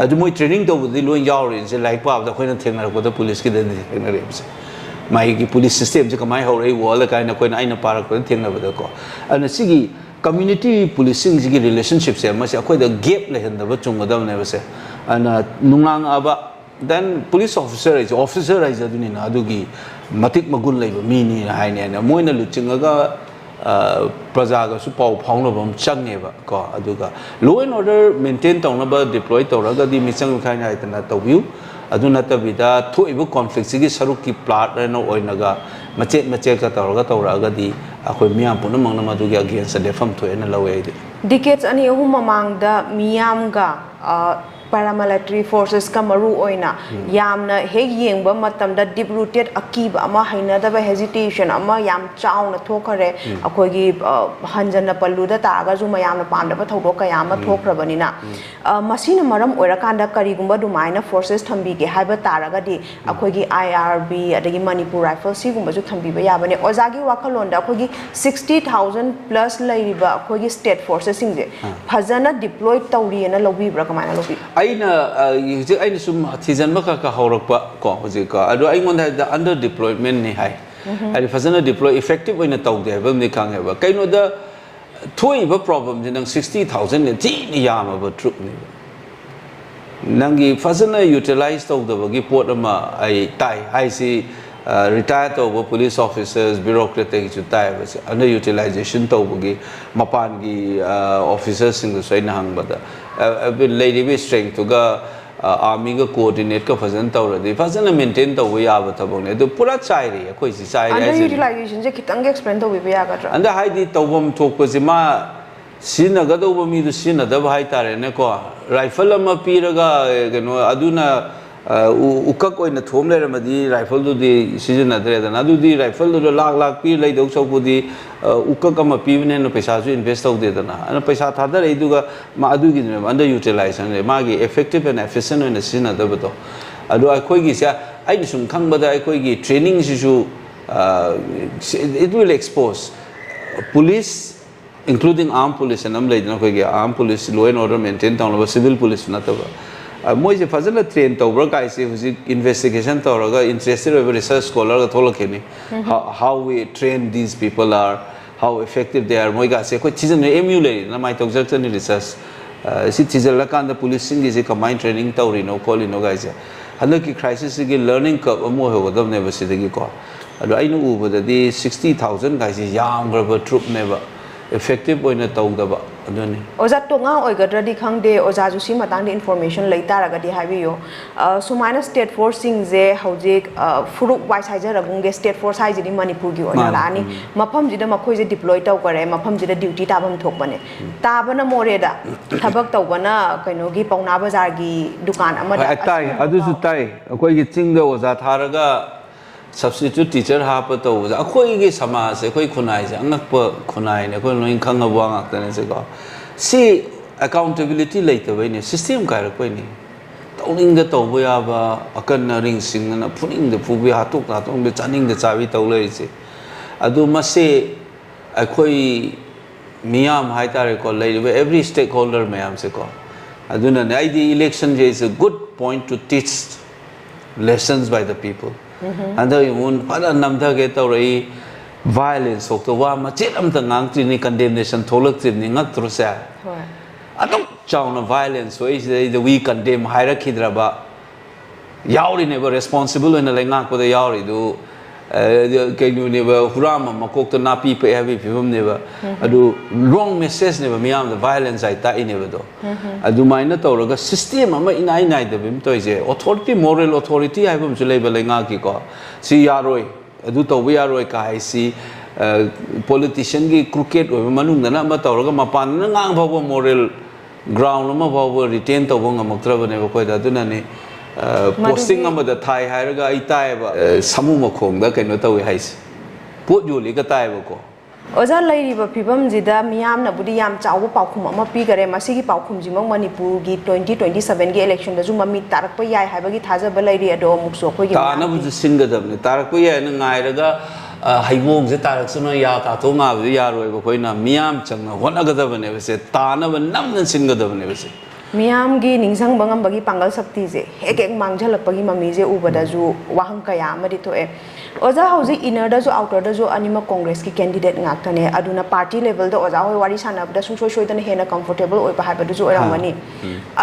ꯑꯗꯨ ꯃꯣꯏ ꯇ꯭ꯔꯦꯅꯤꯡ ꯇꯧꯕꯗꯤ ꯂꯣꯏ ꯌꯥꯎꯔꯤꯁꯦ, ꯂꯥꯏꯔꯤꯛ ꯄꯥꯕꯗ ꯑꯩꯈꯣꯏꯅ ꯊꯦꯡꯅꯔꯛꯄꯗ ꯄꯨꯂꯤꯁꯀꯤꯗꯗꯤ ꯊꯦꯡꯅꯔꯛꯏꯕꯁꯦ꯫ ꯃꯥꯒꯤ ꯄꯨꯂꯤꯁ ꯁꯤꯁꯇꯦꯝꯁꯦ ꯀꯃꯥꯏꯅ ꯍꯧꯔꯛꯏ ꯋꯥꯔꯜꯗ ꯀꯥꯏꯅ ꯑꯩꯈꯣꯏꯅ, ꯑꯩꯅ ꯄꯥꯔꯛꯄꯗ ꯊꯦꯡꯅꯕꯗꯀꯣ꯫ ꯑꯗꯨꯅ ꯁꯤꯒꯤ ꯀꯝꯃ꯭ꯌꯨꯅꯤꯇꯤ ꯄꯨꯂꯤꯁꯁꯤꯡꯁꯤꯒꯤ ꯔꯤꯂꯦꯁꯟꯁꯤꯞꯁꯦ, ꯃꯁꯤ ꯑꯩꯈꯣꯏꯗ ꯒꯦꯞ ꯂꯩꯍꯟꯗꯕ ꯆꯨꯝꯒꯗꯕꯅꯦꯕꯁꯦ꯫ ꯑꯗꯨꯅ ꯅꯨꯡꯉꯥꯡꯉꯛꯑꯕ, then ꯄꯨꯂꯤꯁ ꯑꯣꯐꯤꯁꯔ ꯍꯥꯏꯁꯦ, ꯑꯣꯐꯤꯁꯔ ꯍꯥꯏꯖꯗꯣꯏꯅꯤꯅ, ꯑꯗꯨꯒꯤ ꯃꯇꯤꯛ ꯃꯒꯨꯟ ꯂꯩꯕ ꯃꯤꯅꯤꯅ ꯍꯥꯏꯅꯤ꯫ ꯑꯗꯨꯅ ꯃꯣꯏꯅ ꯂꯨꯆꯤꯡꯉꯒ, ꯑ, ꯄ꯭ꯔꯖꯥꯒꯁꯨ ꯄꯥꯎ ꯐꯥꯎꯅꯕ ꯑꯃ ꯆꯪꯉꯦꯕ ꯀꯣ꯫ ꯑꯗꯨꯒ law and order maintain ꯇꯧꯅꯕ deploy ꯇꯧꯔꯒꯗꯤ ꯃꯤꯆꯪ ꯃꯤꯈꯥꯏ ꯅꯥꯏꯗꯅ ꯇꯧꯕꯤꯌꯨ꯫ ꯑꯗꯨ ꯅꯠꯇꯕꯤꯗ ꯊꯣꯛꯏꯕ ꯀꯣꯟꯐ꯭ꯂꯤꯛꯁꯤꯒꯤ ꯁꯔꯨꯛꯀꯤ ꯄꯥꯔꯠ ꯑꯣꯏꯅ ꯑꯣꯏꯅꯒ ꯃꯆꯦꯠ ꯃꯆꯦꯠꯀ ꯇꯧꯔꯒ ꯇꯧꯔꯛꯑꯒꯗꯤ ꯑꯩꯈꯣꯏ ꯃꯤꯌꯥꯝ ꯄꯨꯝꯅꯃꯛꯅ ꯃꯗꯨꯒꯤ against ꯗ ꯂꯦꯞꯐꯝ ꯊꯣꯛꯑꯦꯅ ꯂꯧꯋꯦ ꯑꯩꯗꯤ꯫ ꯗꯤꯀꯦꯠꯁ ꯑꯅꯤ ꯑꯍꯨꯝ ꯃꯃꯥꯡꯗ ꯃꯤꯌꯥꯝꯒ, ꯑ, paramilitary forces ꯀ ꯃꯔꯨ ꯑꯣꯏꯅ ꯌꯥꯝꯅ ꯍꯦꯛ ꯌꯦꯡꯕ ꯃꯇꯝꯗ deep rooted ꯑꯀꯤꯕ ꯑꯃ, ꯍꯩꯅꯗꯕ, hesitation ꯑꯃ ꯌꯥꯝ ꯆꯥꯎꯅ ꯊꯣꯛꯈꯔꯦ꯫ ꯑꯩꯈꯣꯏꯒꯤ, ꯑ, ꯍꯟꯖꯟꯅ ꯄꯜꯂꯨꯗ ꯇꯥꯔꯒꯁꯨ ꯃꯌꯥꯝꯅ ꯄꯥꯝꯗꯕ ꯊꯧꯗꯣꯛ ꯀꯌꯥ ꯑꯃ ꯊꯣꯛꯈ꯭ꯔꯕꯅꯤꯅ, ꯑ, ꯃꯁꯤꯅ ꯃꯔꯝ ꯑꯣꯏꯔꯀꯥꯟꯗ ꯀꯔꯤꯒꯨꯝꯕ ꯑꯗꯨꯃꯥꯏꯅ forces ꯊꯝꯕꯤꯒꯦ ꯍꯥꯏꯕ ꯇꯥꯔꯒꯗꯤ ꯑꯩꯈꯣꯏꯒꯤ I R B ꯑꯗꯒꯤ Manipur Rifle ꯁꯤꯒꯨꯝꯕꯁꯨ ꯊꯝꯕꯤꯕ ꯌꯥꯕꯅꯦ꯫ ꯑꯣꯖꯥꯒꯤ ꯋꯥꯈꯜꯂꯣꯟꯗ ꯑꯩꯈꯣꯏꯒꯤ sixty thousand plus ꯂꯩꯔꯤꯕ ꯑꯩꯈꯣꯏꯒꯤ state forces ꯁꯤꯡꯁꯦ ꯐꯖꯅ deploy ꯇꯧꯔꯤꯑꯅ ꯂꯧꯕꯤꯕ꯭ꯔꯥ, ꯀꯃꯥꯏꯅ ꯂꯧꯕꯤ? ꯑꯩꯅ, ꯑ, ꯍꯧꯖꯤꯛ ꯑꯩꯅ ꯁꯨꯝ ꯊꯤꯖꯤꯟꯕ ꯈꯔ ꯈꯔ ꯍꯧꯔꯛꯄ ꯀꯣ ꯍꯧꯖꯤꯛꯀꯣ, ꯑꯗꯣ ꯑꯩꯉꯣꯟꯗ ꯍꯥꯏꯕꯗ under deployment ꯅꯤ ꯍꯥꯏ꯫ ꯍꯥꯏꯗꯤ ꯐꯖꯅ deploy effective ꯑꯣꯏꯅ ꯇꯧꯗꯦ ꯍꯥꯏꯕ ꯑꯃꯗꯤ ꯈꯪꯉꯦꯕ꯫ ꯀꯩꯅꯣꯗ ꯊꯣꯛꯏꯕ problem ꯁꯦ ꯅꯪ sixty thousand ꯅꯦ ꯊꯤꯅ ꯌꯥꯝꯃꯕ troop ꯅꯦꯕ꯫ ꯅꯪꯒꯤ ꯐꯖꯅ utilize ꯇꯧꯗꯕꯒꯤ ꯄꯣꯠ ꯑꯃ ꯑꯩ ꯇꯥꯏ ꯍꯥꯏꯁꯤ, ꯑ, retire ꯇꯧꯕ police officers, bureaucrat ꯇꯒꯤꯁꯨ ꯇꯥꯏꯕ꯫ Under utilization ꯇꯧꯕꯒꯤ ꯃꯄꯥꯟꯒꯤ, ꯑ, officers ꯁꯤꯡꯗꯁꯨ ꯑꯩꯅ ꯍꯪꯕꯗ, ꯑ, ꯑ, ꯂꯩꯔꯤꯕ strength ꯇꯨꯒ, ꯑ, army ꯒ coordinate ꯀ ꯐꯖꯅ ꯇꯧꯔꯗꯤ ꯐꯖꯅ maintain ꯇꯧꯕ ꯌꯥꯕ ꯊꯕꯛꯅꯦ꯫ ꯑꯗꯨ ꯄꯨꯔꯥ ꯆꯥꯏꯔꯦ, ꯑꯩꯈꯣꯏꯁꯤ ꯆꯥꯏꯔꯦ Under ꯍꯥꯏꯁꯤꯅꯤ꯫ utilization ꯁꯦ ꯈꯤꯇꯪꯒ explain ꯇꯧꯕꯤꯕ ꯌꯥꯒꯗ꯭ꯔꯥ? ꯑꯟꯗ ꯍꯥꯏꯗꯤ ꯇꯧꯐꯝ ꯊꯣꯛꯄꯁꯤ ꯃꯥ ꯁꯤꯖꯤꯟꯅꯒꯗꯧꯕ ꯃꯤꯗꯨ ꯁꯤꯖꯤꯟꯅꯗꯕ ꯍꯥꯏꯇꯥꯔꯦꯅꯦꯀꯣ꯫ Rifle ꯑꯃ ꯄꯤꯔꯒ, ꯑ, ꯀꯩꯅꯣ, ꯑꯗꯨꯅ, ꯑ, ꯎ-, ꯎꯀꯛ ꯑꯣꯏꯅ ꯊꯣꯝ ꯂꯩꯔꯝꯃꯗꯤ rifle ꯗꯨꯗꯤ ꯁꯤꯖꯤꯟꯅꯗ꯭ꯔꯦꯗꯅ꯫ ꯑꯗꯨꯗꯤ rifle ꯗꯨꯗ ꯂꯥꯛ ꯂꯥꯛ ꯄꯤꯔ ꯂꯩꯗꯧ ꯁꯔꯨꯛꯄꯨꯗꯤ, ꯑ, ꯎꯀꯛ ꯑꯃ ꯄꯤꯕꯅ ꯍꯦꯟꯅ ꯄꯩꯁꯥꯁꯨ invest ꯇꯧꯗꯦꯗꯅ꯫ ꯑꯗꯨꯅ ꯄꯩꯁꯥ ꯊꯥꯗꯔꯛꯏꯗꯨꯒ ꯃꯥ ꯑꯗꯨꯒꯤꯗꯨꯅꯦꯕ under utilization ꯂꯩ, ꯃꯥꯒꯤ effective and efficient ꯑꯣꯏꯅ ꯁꯤꯖꯤꯟꯅꯗꯕꯗꯣ꯫ ꯑꯗꯣ ꯑꯩꯈꯣꯏꯒꯤꯁꯦ, ꯑꯩꯅ ꯁꯨꯝ ꯈꯪꯕꯗ ꯑꯩꯈꯣꯏꯒꯤ training ꯁꯤꯁꯨ, ꯑ, it will expose police Including armed police ꯑꯅ ꯑꯃ ꯂꯩꯗꯅ, ꯑꯩꯈꯣꯏꯒꯤ armed police, law and order maintain ꯇꯧꯅꯕ civil police ꯅꯠꯇꯕ, ꯑ, ꯃꯣꯏꯁꯦ ꯐꯖꯅ train ꯇꯧꯕ꯭ꯔꯥ ꯀꯥꯏꯁꯦ ꯍꯧꯖꯤꯛ investigation ꯇꯧꯔꯒ interested ꯑꯣꯏꯕ research scholar ꯒ ꯊꯣꯛꯂꯛꯈꯤꯅꯤ. How, how we train these people are, how effective they are, ꯃꯣꯏꯒꯥꯁꯦ ꯑꯩꯈꯣꯏ ꯊꯤꯖꯤꯟꯕ, M U ꯂꯩꯔꯤꯗꯅ, ꯃꯥꯏ ꯇꯧꯖꯔꯛꯆꯅꯤ research. ꯑ, ꯁꯤ ꯊꯤꯖꯤꯜꯂꯀꯥꯟꯗ policeꯁꯤꯡꯒꯤꯁꯦ ꯀꯃꯥꯏꯅ training ꯇꯧꯔꯤꯅꯣ ꯈꯣꯠꯂꯤꯅꯣ ꯀꯥꯏꯁꯦ, ꯍꯟꯗꯛꯀꯤ crisis ꯁꯤꯒꯤ learning curve ꯑꯃ ꯑꯣꯏꯍꯧꯒꯗꯕꯅꯦꯕ ꯁꯤꯗꯒꯤꯀꯣ. ꯑꯗꯣ ꯑꯩꯅ ꯎꯕꯗꯗꯤ sixty thousand ꯀꯥꯏꯁꯦ ꯌꯥꯝꯈ꯭ꯔꯕ troop ꯅꯦꯕ, effective ꯑꯣꯏꯅ ꯇꯧꯗꯕ ꯑꯗꯨꯅꯤ. ꯑꯣꯖꯥ, ꯇꯣꯉꯥꯟ ꯑꯣꯏꯒꯗ꯭ꯔꯗꯤ ꯈꯪꯗꯦ, ꯑꯣꯖꯥꯁꯨ ꯁꯤ ꯃꯇꯥꯡꯗ information ꯂꯩ ꯇꯥꯔꯒꯗꯤ ꯍꯥꯏꯕꯤꯌꯨ꯫ ꯑ, ꯁꯨꯃꯥꯏꯅ state force ꯁꯤꯡꯁꯦ ꯍꯧꯖꯤꯛ, ꯑ, ꯐꯨꯔꯨꯞ wise ꯍꯥꯏꯖꯔꯒꯨꯝꯒꯦ, state force ꯍꯥꯏꯁꯤꯗꯤ ꯃꯅꯤꯄꯨꯔꯒꯤ ꯑꯣꯏꯅ ꯃꯥꯅꯤ. ꯂꯥꯛꯑꯅꯤ꯫ ꯎꯝ. ꯃꯐꯝꯁꯤꯗ ꯃꯈꯣꯏꯁꯦ deploy ꯇꯧꯈꯔꯦ, ꯃꯐꯝꯁꯤꯗ duty ꯇꯥꯐꯝ ꯊꯣꯛꯄꯅꯦ꯫ ꯎꯝ. ꯇꯥꯕꯅ ꯃꯣꯔꯦꯗ, ꯊꯕꯛ ꯇꯧꯕꯅ ꯀꯩꯅꯣꯒꯤ ꯄꯥꯎꯅꯥ ꯕꯖꯥꯔꯒꯤ ꯗꯨꯀꯥꯟ ꯑꯃꯗ꯫ ꯍꯣꯏ, ꯇꯥꯏ, ꯑꯁꯤꯒꯨꯝꯕ ꯑꯗꯨꯁꯨ ꯄꯥꯎ꯫ ꯇꯥꯏ꯫ ꯑꯩꯈꯣꯏꯒꯤ ꯆꯤꯡꯗ ꯑꯣꯖꯥ ꯊꯥꯔꯒ substitute teacher ꯍꯥꯞꯄ ꯇꯧꯕꯁꯦ, ꯑꯩꯈꯣꯏꯒꯤ ꯁꯃꯥꯖꯁꯦ, ꯑꯩꯈꯣꯏ ꯈꯨꯟꯅꯥꯏꯁꯦ ꯑꯉꯛꯄ ꯈꯨꯟꯅꯥꯏꯅꯦ, ꯑꯩꯈꯣꯏ ꯂꯣꯏ ꯈꯪꯉꯕ ꯋꯥ ꯉꯥꯛꯇꯅꯦ ꯁꯤꯀꯣ꯫ ꯁꯤ accountability ꯂꯩꯇꯕꯩꯅꯦ, system ꯀꯥꯏꯔꯛꯄꯩꯅꯦ꯫ ꯇꯧꯅꯤꯡꯗ ꯇꯧꯕ ꯌꯥꯕ, ꯑꯀꯟ ꯑꯔꯤꯡ ꯁꯤꯡꯅꯅ ꯐꯨꯅꯤꯡꯗ ꯐꯨꯕ, ꯍꯥꯠꯇꯣꯛ ꯇꯥꯊꯣꯛꯄ, ꯆꯥꯅꯤꯡꯗ ꯆꯥꯕꯤ ꯇꯧ ꯂꯩꯔꯤꯁꯦ꯫ ꯑꯗꯨ ꯃꯁꯤ ꯑꯩꯈꯣꯏ ꯃꯤꯌꯥꯝ ꯍꯥꯏꯇꯥꯔꯦꯀꯣ, ꯂꯩꯔꯤꯕ every stakeholder ꯃꯌꯥꯝꯁꯦꯀꯣ꯫ ꯑꯗꯨꯅꯅꯦ ꯑꯩꯗꯤ election say is a good point to teach lessons by the people. ꯍꯟꯗꯛ ꯌꯦꯡꯉꯨ, ꯐꯖꯅ ꯅꯝꯊꯒꯦ ꯇꯧꯔꯛꯏ, violence ꯊꯣꯛꯇ ꯋꯥ ꯃꯆꯦꯠ ꯑꯝꯇ ꯉꯥꯡꯗ꯭ꯔꯤꯅꯤ, condemnation ꯊꯣꯛꯂꯛꯇ꯭ꯔꯤꯕꯅꯤ, ꯉꯛꯇ꯭ꯔꯣ ꯁꯦ? ꯍꯣꯏ. ꯑꯗꯨꯛ ꯆꯥꯎꯅ violence ꯊꯣꯛꯏꯁꯤꯗꯩꯗ we condemn ꯍꯥꯏꯔꯛꯈꯤꯗ꯭ꯔꯕ? ꯌꯥꯎꯔꯤꯅꯦꯕ, responsible ꯑꯣꯏꯅ ꯂꯩꯉꯥꯛꯄꯗ ꯌꯥꯎꯔꯤꯗꯨ, ꯑ, ꯀꯩꯅꯣꯅꯦꯕ, ꯍꯨꯔꯥꯟꯕ ꯃꯀꯣꯛꯇ ꯅꯥꯄꯤ ꯄꯛꯑꯦ ꯍꯥꯏꯕꯒꯤ ꯐꯤꯕꯝꯅꯦꯕ꯫ ꯑꯗꯨ wrong message ꯅꯦꯕ, ꯃꯤꯌꯥꯝꯗ violence ꯍꯥꯏ ꯇꯥꯛꯏꯅꯦꯕ ꯑꯗꯣ꯫ ꯑꯗꯨꯃꯥꯏꯅ ꯇꯧꯔꯒ system ꯑꯃ ꯏꯅꯥꯏ ꯅꯥꯏꯗꯕꯤ ꯑꯃ ꯇꯧꯔꯤꯁꯦ, authority, moral authority ꯍꯥꯏꯕ ꯑꯃꯁꯨ ꯂꯩꯕ ꯂꯩꯉꯥꯛꯀꯤꯀꯣ, ꯁꯤ ꯌꯥꯔꯣꯏ, ꯑꯗꯨ ꯇꯧꯕ ꯌꯥꯔꯣꯏ ꯀꯥ ꯍꯥꯏꯁꯤ, ꯑ, politician ꯒꯤ crooked ꯑꯣꯏꯕ ꯃꯅꯨꯡꯗꯅ ꯑꯃ ꯇꯧꯔꯒ ꯃꯄꯥꯟꯗꯅ ꯉꯥꯡ ꯐꯥꯎꯕ moral ground ꯑꯃ ꯐꯥꯎꯕ retain ꯇꯧꯕ ꯉꯝꯃꯛꯇ꯭ꯔꯕꯅꯦꯕ ꯑꯩꯈꯣꯏꯗ꯫ ꯑꯗꯨꯅꯅꯦ, ꯑ, ꯃꯗꯨꯒꯤ posting ꯑꯃꯗ ꯊꯥꯏ ꯍꯥꯏꯔꯒ ꯑꯩ ꯇꯥꯏꯌꯦꯕ, ꯑ, ꯁꯥꯃꯨ ꯃꯈꯣꯡꯗ ꯀꯩꯅꯣ ꯇꯧꯏ ꯍꯥꯏꯁꯦ, ꯄꯣꯠ ꯌꯣꯜꯂꯤꯒ ꯇꯥꯏꯌꯦꯕꯀꯣ꯫ ꯑꯣꯖꯥ, ꯂꯩꯔꯤꯕ ꯐꯤꯕꯝꯁꯤꯗ ꯃꯤꯌꯥꯝꯅꯕꯨꯗꯤ ꯌꯥꯝ ꯆꯥꯎꯕ ꯄꯥꯎꯈꯨꯝ ꯑꯃ ꯄꯤꯈꯔꯦ꯫ ꯃꯁꯤꯒꯤ ꯄꯥꯎꯈꯨꯝꯁꯤꯃꯛ ꯃꯅꯤꯄꯨꯔꯒꯤ twenty twenty seven ꯒꯤ election ꯗꯁꯨ ꯃꯃꯤ ꯇꯥꯔꯛꯄ ꯌꯥꯏ ꯍꯥꯏꯕꯒꯤ ꯊꯥꯖꯕ ꯂꯩꯔꯤ꯫ ꯑꯗꯣ ꯑꯃꯨꯛꯁꯨ ꯑꯩꯈꯣꯏꯒꯤ ꯃꯌꯥꯝꯒꯤ ꯇꯥꯅꯕꯁꯨ ꯁꯤꯟꯒꯗꯕꯅꯤ꯫ ꯇꯥꯔꯛꯄ ꯌꯥꯏꯅ ꯉꯥꯏꯔꯒ, ꯑ, ꯍꯩꯕꯣꯡꯁꯦ ꯇꯥꯔꯛꯁꯅꯨ, ꯌꯥ ꯀꯥꯊꯣꯛ ꯉꯥꯕꯗꯤ ꯌꯥꯔꯣꯏꯕ꯫ ꯑꯩꯈꯣꯏꯅ ꯃꯤꯌꯥꯝ ꯆꯪꯅ ꯍꯣꯠꯅꯒꯗꯕꯅꯦꯕ, ꯁꯦ ꯇꯥꯅꯕ ꯅꯝꯅ ꯁꯤꯟꯒꯗꯕꯅꯦꯕ ꯁꯦ꯫ ꯃꯤꯌꯥꯝꯒꯤ ꯅꯤꯡꯁꯤꯡꯕ ꯉꯝꯕꯒꯤ ꯄꯥꯡꯒꯜ ꯁꯛꯇꯤꯁꯦ ꯍꯦꯛ ꯍꯦꯛ ꯃꯥꯡꯁꯤꯜꯂꯛꯄꯒꯤ ꯃꯃꯤꯁꯦ ꯎꯕꯗꯁꯨ ꯋꯥꯍꯪ ꯀꯌꯥ ꯑꯃꯗꯤ ꯊꯣꯛꯑꯦ꯫ ꯑꯣꯖꯥ, ꯍꯧꯖꯤꯛ inner ꯗꯁꯨ outer ꯗꯁꯨ ꯑꯅꯤꯃꯛ ꯀꯣꯡꯒ꯭ꯔꯦꯁꯀꯤ candidate ꯉꯥꯛꯇꯅꯦ꯫ ꯑꯗꯨꯅ party level ꯗ ꯑꯣꯖꯥ ꯍꯣꯏ ꯋꯥꯔꯤ ꯁꯥꯟꯅꯕꯗ ꯁꯨꯡꯁꯣꯏ ꯁꯣꯏꯗꯅ ꯍꯦꯟꯅ comfortable ꯑꯣꯏꯕ ꯍꯥꯏꯕꯗꯨꯁꯨ ꯑꯣꯏꯔꯝꯒꯅꯤ꯫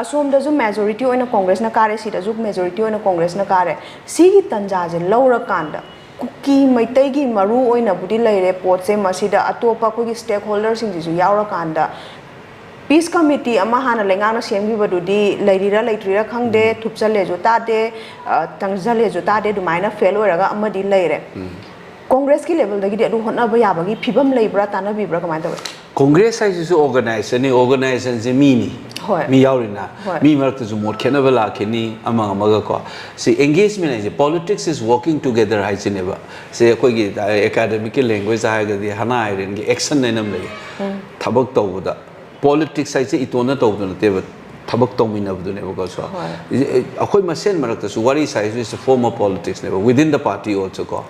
ꯑꯁꯣꯝꯗꯁꯨ majority ꯑꯣꯏꯅ ꯀꯣꯡꯒ꯭ꯔꯦꯁꯅ ꯀꯥꯔꯦ, ꯁꯤꯗꯁꯨ majority ꯑꯣꯏꯅ ꯀꯣꯡꯒ꯭ꯔꯦꯁꯅ ꯀꯥꯔꯦ꯫ ꯁꯤꯒꯤ ꯇꯟꯖꯥꯁꯦ ꯂꯧꯔꯀꯥꯟꯗ ꯀꯨꯀꯤ ꯃꯩꯇꯩꯒꯤ ꯃꯔꯨ ꯑꯣꯏꯅꯕꯨꯗꯤ ꯂꯩꯔꯦ ꯄꯣꯠꯁꯦ, ꯃꯁꯤꯗ ꯑꯇꯣꯞꯄ ꯑꯩꯈꯣꯏꯒꯤ stakeholder ꯁꯤꯡꯁꯤꯁꯨ ꯌꯥꯎꯔꯀꯥꯟꯗ peace committee ꯑꯃ ꯍꯥꯟꯅ ꯂꯩꯉꯥꯛꯅ ꯁꯦꯝꯈꯤꯕꯗꯨꯗꯤ ꯂꯩꯔꯤꯔꯥ ꯂꯩꯇ꯭ꯔꯤꯔꯥ ꯈꯪꯗꯦ, ꯊꯨꯞꯆꯜꯂꯦꯁꯨ ꯇꯥꯗꯦ, ꯑ, ꯇꯪꯖꯜꯂꯦꯁꯨ ꯇꯥꯗꯦ, ꯑꯗꯨꯃꯥꯏꯅ fail ꯑꯣꯏꯔꯒ ꯑꯃꯗꯤ ꯂꯩꯔꯦ꯫ ꯀꯣꯡꯒ꯭ꯔꯦꯁꯀꯤ level ꯗꯒꯤꯗꯤ ꯑꯗꯨ ꯍꯣꯠꯅꯕ ꯌꯥꯕꯒꯤ ꯐꯤꯕꯝ ꯂꯩꯕ꯭ꯔꯥ, ꯇꯥꯟꯅꯕꯤꯕ꯭ꯔꯥ, ꯀꯃꯥꯏꯅ ꯇꯧꯋꯤ? ꯀꯣꯡꯒ꯭ꯔꯦꯁ ꯍꯥꯏꯁꯤꯁꯨ organization ꯅꯤ, organization ꯁꯦ ꯃꯤꯅꯤ꯫ ꯍꯣꯏ꯫ ꯃꯤ ꯌꯥꯎꯔꯤꯅ꯫ ꯍꯣꯏ꯫ ꯃꯤ ꯃꯔꯛꯇꯁꯨ ꯃꯣꯠ ꯈꯦꯠꯅꯕ ꯂꯥꯛꯈꯤꯅꯤ, ꯑꯃꯒ ꯑꯃꯒ ꯀꯣ꯫ ꯁꯤ engagement ꯍꯥꯏꯁꯦ, politics is working together ꯍꯥꯏꯁꯤꯅꯦꯕ꯫ ꯁꯤ ꯑꯩꯈꯣꯏꯒꯤ academic ꯀꯤ language ꯇ ꯍꯥꯏꯔꯒꯗꯤ ꯍꯅꯥ ꯑꯥꯏꯔꯦꯟꯒꯤ action ꯍꯥꯏꯅ ꯑꯃ ꯂꯩꯌꯦ꯫ ꯊꯕꯛ ꯇꯧꯕꯗ politics ꯍꯥꯏꯁꯦ ꯏꯇꯣꯟꯅ ꯇꯧꯕꯗꯨ ꯅꯠꯇꯦꯕ, ꯊꯕꯛ ꯇꯧꯃꯤꯟꯅꯕꯗꯨꯅꯦꯕꯀꯣ꯫ So, ꯍꯣꯏ꯫ ꯑꯩꯈꯣꯏ ꯃꯁꯦꯟ ꯃꯔꯛꯇꯁꯨ ꯋꯥꯔꯤ ꯁꯥꯏꯁꯨ is a form of politics ꯅꯦꯕ, within the party also ꯀꯣ꯫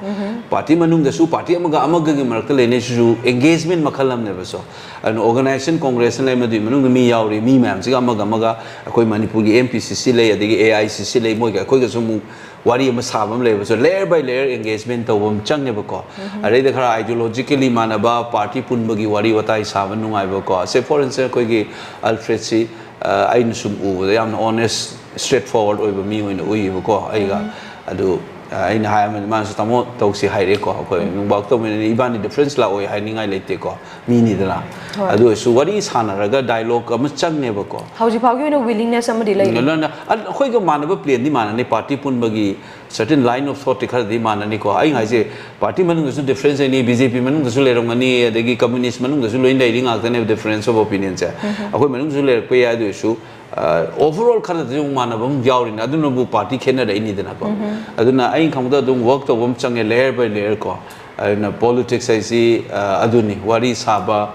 Party ꯃꯅꯨꯡꯗꯁꯨ party ꯑꯃꯒ ꯑꯃꯒꯒꯤ ꯃꯔꯛꯇ ꯂꯩꯅꯩꯁꯤꯁꯨ engagement ꯃꯈꯜ ꯑꯃꯅꯦꯕ꯫ So, ꯑꯗꯨꯅ organization congress ꯅ ꯂꯩ, ꯃꯗꯨꯒꯤ ꯃꯅꯨꯡꯗ ꯃꯤ ꯌꯥꯎꯔꯤ, ꯃꯤ ꯃꯌꯥꯝꯁꯤꯒ ꯑꯃꯒ ꯑꯃꯒ, ꯑꯩꯈꯣꯏ ꯃꯅꯤꯄꯨꯔꯒꯤ M P C C ꯂꯩ, ꯑꯗꯒꯤ A I C C ꯂꯩ, ꯃꯣꯏꯒ ꯑꯩꯈꯣꯏꯒꯁꯨ ꯑꯃꯨꯛ ꯋꯥꯔꯤ ꯑꯃ ꯁꯥꯕ ꯑꯃ ꯂꯩꯕꯁꯨ layer by layer engagement ꯇꯧꯕ ꯑꯃ ꯆꯪꯉꯦꯕꯀꯣ꯫ ꯑꯗꯩꯗ ꯈꯔ ideologically ꯃꯥꯟꯅꯕ, party ꯄꯨꯟꯕꯒꯤ ꯋꯥꯔꯤ ꯋꯥꯇꯥꯏ ꯁꯥꯕ ꯅꯨꯡꯉꯥꯏꯕꯀꯣ꯫ Say for instance, ꯑꯩꯈꯣꯏꯒꯤ Alfred ꯁꯤ, ꯑ, ꯑꯩꯅ ꯁꯨꯝ ꯎꯕꯗ ꯌꯥꯝꯅ honest, straight forward ꯑꯣꯏꯕ ꯃꯤ ꯑꯣꯏꯅ ꯎꯏꯌꯦꯕꯀꯣ ꯑꯩꯒ꯫ ꯑꯗꯨ, ꯑ, ꯑꯩꯅ ꯍꯥꯏ ꯑꯃꯗꯤ ꯃꯥꯅꯁꯨ "ꯇꯥꯃꯣ ꯇꯧꯁꯤ" ꯍꯥꯏꯔꯦꯀꯣ꯫ ꯑꯩꯈꯣꯏ ꯅꯨꯡꯕꯥꯛ ꯇꯧꯃꯤꯟꯅꯅꯤ, ꯏꯕꯥꯅꯤ difference ꯂꯥꯛꯑꯣꯏ ꯍꯥꯏꯅꯤꯡꯉꯥꯏ ꯂꯩꯇꯦꯀꯣ, ꯃꯤꯅꯤꯗꯅ꯫ ꯍꯣꯏ꯫ ꯑꯗꯨ ꯑꯣꯏꯔꯁꯨ ꯋꯥꯔꯤ ꯁꯥꯟꯅꯔꯒ dialogue ꯑꯃ ꯆꯪꯉꯦꯕꯀꯣ꯫ ꯍꯧꯖꯤꯛ ꯐꯥꯎꯒꯤ ꯑꯣꯏꯅ willingness ꯑꯃꯗꯤ ꯂꯩꯔꯤ꯫ ꯅ-, ꯅ-, ꯑ-, ꯑꯩꯈꯣꯏꯒ ꯃꯥꯟꯅꯕ plan ꯗꯤ ꯃꯥꯟꯅꯅꯤ, party ꯄꯨꯟꯕꯒꯤ certain line of thought T ꯈꯔꯗꯤ ꯃꯥꯟꯅꯅꯤꯀꯣ꯫ ꯑꯩ ꯍꯥꯏꯁꯦ, party ꯃꯅꯨꯡꯗꯁꯨ difference ꯂꯩꯅꯤ, B J P ꯃꯅꯨꯡꯗꯁꯨ ꯂꯩꯔꯝꯒꯅꯤ, ꯑꯗꯒꯤ communist ꯃꯅꯨꯡꯗꯁꯨ ꯂꯣꯏꯅ ꯂꯩꯔꯤ ꯉꯥꯛꯇꯅꯦꯕ difference of opinion ꯁꯦ꯫ ꯑꯩꯈꯣꯏ ꯃꯅꯨꯡꯗꯁꯨ ꯂꯩꯔꯛꯄ ꯌꯥꯏ, ꯑꯗꯨ ꯑꯣꯏꯔꯁꯨ, ꯑ, overall ꯈꯔꯗꯁꯨ ꯑꯃꯨꯛ ꯃꯥꯟꯅꯕ ꯑꯃꯨꯛ ꯌꯥꯎꯔꯤꯅꯦ, ꯑꯗꯨꯅꯕꯨ party ꯈꯦꯠꯅꯔꯛꯏꯅꯤꯗꯅꯀꯣ꯫ ꯑꯗꯨꯅ ꯑꯩꯅ ꯈꯪꯕꯗ ꯑꯗꯨꯝ work ꯇꯧꯕ ꯑꯃ ꯆꯪꯉꯦ, layer by layer ꯀꯣ꯫ ꯑꯗꯨꯅ politics ꯍꯥꯏꯁꯤ, ꯑ, ꯑꯗꯨꯅꯤ, ꯋꯥꯔꯤ ꯁꯥꯕ,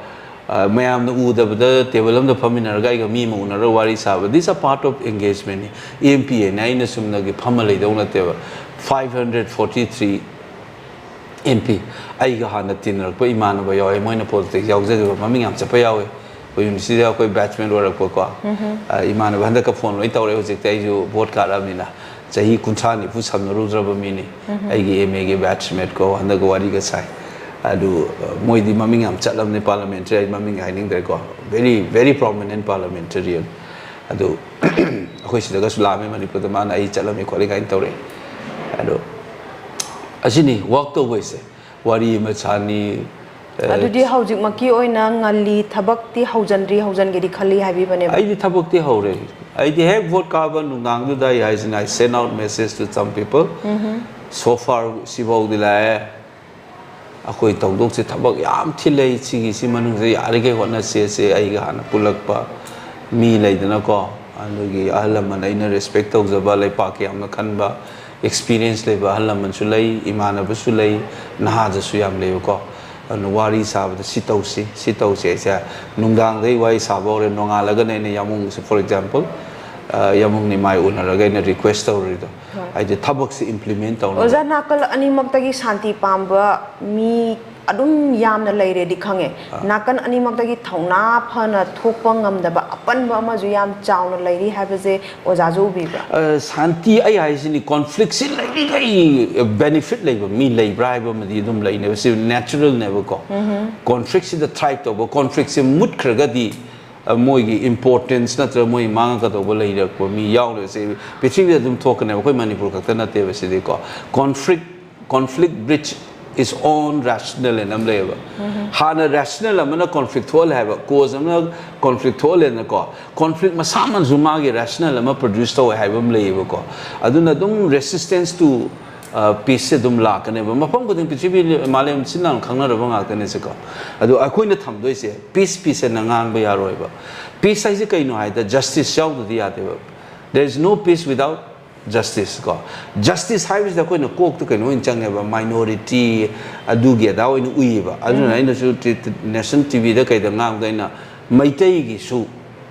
ꯑ, ꯃꯌꯥꯝꯅ ꯎꯗꯕꯗ table ꯑꯃꯗ ꯐꯝꯃꯤꯟꯅꯔꯒ ꯑꯩꯒ ꯃꯤ ꯑꯃ ꯎꯅꯔꯒ ꯋꯥꯔꯤ ꯁꯥꯕ, these are part of engagement ꯅꯤ꯫ M P ꯍꯥꯏꯅ ꯑꯩꯅ ꯆꯨꯝꯅꯒꯤ ꯐꯝꯃ ꯂꯩꯗꯧ ꯅꯠꯇꯦꯕ꯫ Five hundred forty three M P, ꯑꯩꯒ ꯍꯥꯟꯅ ꯇꯤꯟꯅꯔꯛꯄ ꯏꯃꯥꯟꯅꯕ ꯌꯥꯎꯋꯦ, ꯃꯣꯏꯅ ꯄꯣꯂꯤꯇꯤꯛꯁ ꯌꯥꯎꯖꯈꯤꯕ, ꯃꯃꯤꯡ ꯌꯥꯝ ꯆꯠꯄ ꯌꯥꯎꯋꯦ꯫ ꯑꯩꯈꯣꯏ ꯌꯨꯅꯤꯚꯔꯁꯤꯇꯤꯗ ꯑꯩꯈꯣꯏ ꯕꯦꯠꯁꯃꯦꯠ ꯑꯣꯏꯔꯛꯄꯀꯣ꯫ ꯑ, ꯏꯃꯥꯟꯅꯕ ꯍꯟꯗꯛꯀ ꯐꯣꯟ ꯂꯣꯏ ꯇꯧꯔꯛꯑꯦ꯫ ꯍꯧꯖꯤꯛꯇꯤ ꯑꯩꯁꯨ ꯚꯣꯠ ꯀꯥꯔꯛꯑꯕꯅꯤꯅ ꯆꯍꯤ ꯀꯨꯟꯊ꯭ꯔꯥ ꯅꯤꯐꯨ ꯁꯝꯅꯔꯨꯗ꯭ꯔꯕ ꯃꯤꯅꯤ꯫ ꯑꯩꯒꯤ ꯑꯦꯝ ꯑꯦꯒꯤ ꯕꯦꯠꯁꯃꯦꯠꯀꯣ, ꯍꯟꯗꯛ ꯋꯥꯔꯤꯒ ꯁꯥꯏ꯫ ꯑꯗꯨ, ꯑ, ꯃꯣꯏꯗꯤ ꯃꯃꯤꯡ ꯌꯥꯝ ꯆꯠꯂꯕꯅꯤ ꯄꯥꯔꯂꯥꯃꯦꯟꯇꯔꯤ, ꯑꯩ ꯃꯃꯤꯡ ꯍꯥꯏꯅꯤꯡꯗ꯭ꯔꯦꯀꯣ꯫ Very, very prominent parliamentarian꯫ ꯑꯗꯨ ꯑꯩꯈꯣꯏ ꯁꯤꯗꯒꯁꯨ ꯂꯥꯛꯑꯝꯃꯦ ꯃꯅꯤꯄꯨꯔꯗ, ꯃꯥꯅ ꯑꯩ ꯆꯠꯂꯝꯃꯤ ꯈꯣꯠꯂꯤ ꯀꯥꯏꯅ ꯇꯧꯔꯛꯑꯦ꯫ ꯑꯗꯣ ꯑꯁꯤꯅꯤ ꯋꯥꯛ ꯇꯧꯕ ꯍꯥꯏꯁꯦ꯫ ꯋꯥꯔꯤ ꯑꯃ ꯁꯥꯅꯤ꯫ ꯑ, ꯑꯗꯨꯗꯤ ꯍꯧꯖꯤꯛꯃꯛꯀꯤ ꯑꯣꯏꯅ ꯉꯜꯂꯤ, ꯊꯕꯛꯇꯤ ꯍꯧꯖꯤꯟꯗ꯭ꯔꯤ, ꯍꯧꯖꯤꯟꯒꯦꯗꯤ ꯈꯜꯂꯤ ꯍꯥꯏꯕꯤꯕꯅꯦꯕ? ꯑꯩꯗꯤ ꯊꯕꯛꯇꯤ ꯍꯧꯔꯦ꯫ ꯑꯩꯗꯤ ꯍꯦꯛ ꯚꯣꯠ ꯀꯥꯕ ꯅꯨꯡꯗꯥꯡꯗꯨꯗ ꯑꯩ ꯍꯥꯏꯁꯤꯅ, I send out message to some people꯫ So far ꯁꯤꯐꯥꯎꯗꯤ ꯂꯥꯛꯑꯦ꯫ ꯑꯩꯈꯣꯏ ꯊꯧꯗꯣꯛꯁꯦ ꯊꯕꯛ ꯌꯥꯝ ꯊꯤꯜꯂꯩ, ꯁꯤꯒꯤ ꯁꯤ ꯃꯅꯨꯡꯁꯤꯗ ꯌꯥꯔꯤꯈꯩ ꯍꯣꯠꯅꯁꯦꯁꯦ꯫ ꯑꯩꯒ ꯍꯥꯟꯅ ꯄꯨꯜꯂꯛꯄ ꯃꯤ ꯂꯩꯗꯅꯀꯣ, ꯑꯗꯨꯒꯤ ꯑꯍꯜ ꯂꯃꯟ ꯑꯩꯅ ꯔꯦꯁꯄꯦꯛ ꯇꯧꯖꯕ, ꯂꯩꯄꯥꯛꯀꯤ ꯌꯥꯝꯅ ꯈꯟꯕ, ꯑꯦꯛꯁꯄꯤꯔꯤꯌꯦꯟꯁ ꯂꯩꯕ ꯑꯍꯜ ꯂꯃꯟꯁꯨ ꯂꯩ, ꯏꯃꯥꯟꯅꯕꯁꯨ ꯂꯩ, ꯅꯍꯥꯗꯁꯨ ꯌꯥꯝ ꯂꯩꯕꯀꯣ꯫ ꯑꯗꯨꯅ ꯋꯥꯔꯤ ꯁꯥꯕꯗ ꯁꯤ ꯇꯧꯁꯤ, ꯁꯤ ꯇꯧꯁꯤ ꯍꯥꯏꯁꯦ, ꯅꯨꯡꯗꯥꯡꯗꯩ ꯋꯥꯔꯤ ꯁꯥꯕ ꯍꯧꯔꯦ, ꯅꯣꯡꯉꯥꯜꯂꯒꯅ ꯑꯩꯅ ꯌꯥꯝꯕꯨꯡꯁꯦ, for example, ꯑ, ꯌꯥꯝꯕꯨꯡꯅꯤ ꯃꯥꯏ ꯎꯅꯔꯒ ꯑꯩꯅ ꯔꯤꯀ꯭ꯋꯦꯁ ꯇꯧꯔꯤꯗꯣ꯫ ꯍꯣꯏ꯫ ꯍꯥꯏꯗꯤ ꯊꯕꯛꯁꯦ ꯏꯝꯄ꯭ꯂꯤꯃꯦꯟ ꯇꯧꯅꯕ꯫ ꯑꯣꯖꯥ, ꯅꯥꯀꯜ ꯑꯅꯤꯃꯛꯇꯒꯤ ꯁꯥꯟꯇꯤ ꯄꯥꯝꯕ ꯃꯤ ꯑꯗꯨꯝ ꯌꯥꯝꯅ ꯂꯩꯔꯦꯗꯤ ꯈꯪꯉꯦ꯫ ꯑꯥ꯫ ꯅꯥꯀꯜ ꯑꯅꯤꯃꯛꯇꯒꯤ ꯊꯧꯅꯥ ꯐꯅ ꯊꯣꯛꯄ ꯉꯝꯗꯕ ꯑꯄꯟꯕ ꯑꯃꯁꯨ ꯌꯥꯝ ꯆꯥꯎꯅ ꯂꯩꯔꯤ ꯍꯥꯏꯕꯁꯦ ꯑꯣꯖꯥꯁꯨ ꯎꯕꯤꯕ꯭ꯔꯥ? ꯑ, ꯁꯥꯟꯇꯤ ꯑꯩ ꯍꯥꯏꯁꯤꯅꯤ, ꯀꯣꯟꯐ꯭ꯂꯤꯛꯁꯤ ꯂꯩꯔꯤꯈꯩ ꯕꯦꯅꯤꯐꯤꯠ ꯂꯩꯕ ꯃꯤ ꯂꯩꯕ꯭ꯔꯥ ꯍꯥꯏꯕ ꯑꯃꯗꯤ ꯑꯗꯨꯝ ꯂꯩꯅꯦꯕ, ꯁꯤ ꯅꯦꯆꯔꯦꯜꯅꯦꯕꯀꯣ꯫ ꯀꯣꯟꯐ꯭ꯂꯤꯛꯁꯤꯗ ꯊ꯭ꯔꯥꯏꯞ ꯇꯧꯕ, ꯀꯣꯟꯐ꯭ꯂꯤꯛꯁꯤ ꯃꯨꯠꯈ꯭ꯔꯒꯗꯤ, ꯑ, ꯃꯣꯏꯒꯤ ꯏꯝꯄꯣꯔꯇꯦꯟꯁ ꯅꯠꯇ꯭ꯔꯒ ꯃꯣꯏ ꯃꯥꯡꯉꯛꯀꯗꯧꯕ ꯂꯩꯔꯛꯄ ꯃꯤ ꯌꯥꯎꯔꯤꯕꯁꯦ ꯄ꯭ꯔꯤꯊꯤꯕꯤꯗ ꯑꯗꯨꯝ ꯊꯣꯛꯀꯅꯦꯕ, ꯑꯩꯈꯣꯏ ꯃꯅꯤꯄꯨꯔ ꯈꯛꯇ ꯅꯠꯇꯦꯕ ꯁꯤꯗꯤꯀꯣ꯫ Conflict, conflict breeds its own rational ꯍꯥꯏꯅ ꯑꯃ ꯂꯩꯌꯦꯕ꯫ ꯍꯥꯟꯅ ꯔꯦꯁꯅꯦꯜ ꯑꯃꯅ ꯀꯣꯟꯐ꯭ꯂꯤꯛ ꯊꯣꯛꯍꯜꯂꯦ ꯍꯥꯏꯕ, ꯀꯣꯖ ꯑꯃꯅ ꯀꯣꯟꯐ꯭ꯂꯤꯛ ꯊꯣꯛꯍꯜꯂꯦꯗꯅꯀꯣ꯫ ꯀꯣꯟꯐ꯭ꯂꯤꯛ ꯃꯁꯥꯃꯛꯁꯨ ꯃꯥꯒꯤ ꯔꯦꯁꯅꯦꯜ ꯑꯃ ꯄ꯭ꯔꯣꯗ꯭ꯌꯨꯁ ꯇꯧꯋꯦ ꯍꯥꯏꯕ ꯑꯃ ꯂꯩꯌꯦꯕꯀꯣ꯫ ꯑꯗꯨꯅ ꯑꯗꯨꯝ ꯔꯦꯁꯤꯁꯇꯦꯟꯁ ꯇꯨ, ꯑ, ꯄꯤꯁꯁꯦ ꯑꯗꯨꯝ ꯂꯥꯛꯀꯅꯦꯕ꯫ ꯃꯐꯝ ꯈꯨꯗꯤꯡ ꯄ꯭ꯔꯤꯊꯤꯕꯤ ꯃꯥꯂꯦꯝ ꯁꯤꯟ ꯂꯥꯡ ꯈꯪꯅꯔꯕ ꯉꯥꯛꯇꯅꯦ ꯁꯤꯀꯣ꯫ ꯑꯗꯣ ꯑꯩꯈꯣꯏꯅ ꯊꯝꯗꯣꯏꯁꯦ ꯄꯤꯁ, ꯄꯤꯁ ꯍꯥꯏꯅ ꯉꯥꯡꯕ ꯌꯥꯔꯣꯏꯕ꯫ ꯄꯤꯁ ꯍꯥꯏꯁꯦ ꯀꯩꯅꯣ ꯍꯥꯏꯗ, ꯖꯁꯇꯤꯁ ꯌꯥꯎꯗꯗꯤ ꯌꯥꯗꯦꯕ꯫ There is no peace without justice ꯀꯣ꯫ ꯖꯁꯇꯤꯁ ꯍꯥꯏꯕꯁꯤꯗ ꯑꯩꯈꯣꯏꯅ ꯀꯣꯛꯇ ꯀꯩꯅꯣ ꯑꯣꯏꯅ ꯆꯪꯉꯦꯕ, ꯃꯥꯏꯅꯣꯔꯤꯇꯤ, ꯑꯗꯨꯒꯤ ꯑꯗꯥ ꯑꯣꯏꯅ ꯎꯏꯌꯦꯕ꯫ ꯑꯗꯨꯅ ꯑꯩꯅꯁꯨ ꯇꯤ-, ꯇꯤ-, ꯅꯦꯁꯅꯦꯜ ꯇꯤ ꯚꯤꯗ ꯀꯩꯗ ꯉꯥꯡꯕꯗ ꯑꯩꯅ ꯃꯩꯇꯩꯒꯤꯁꯨ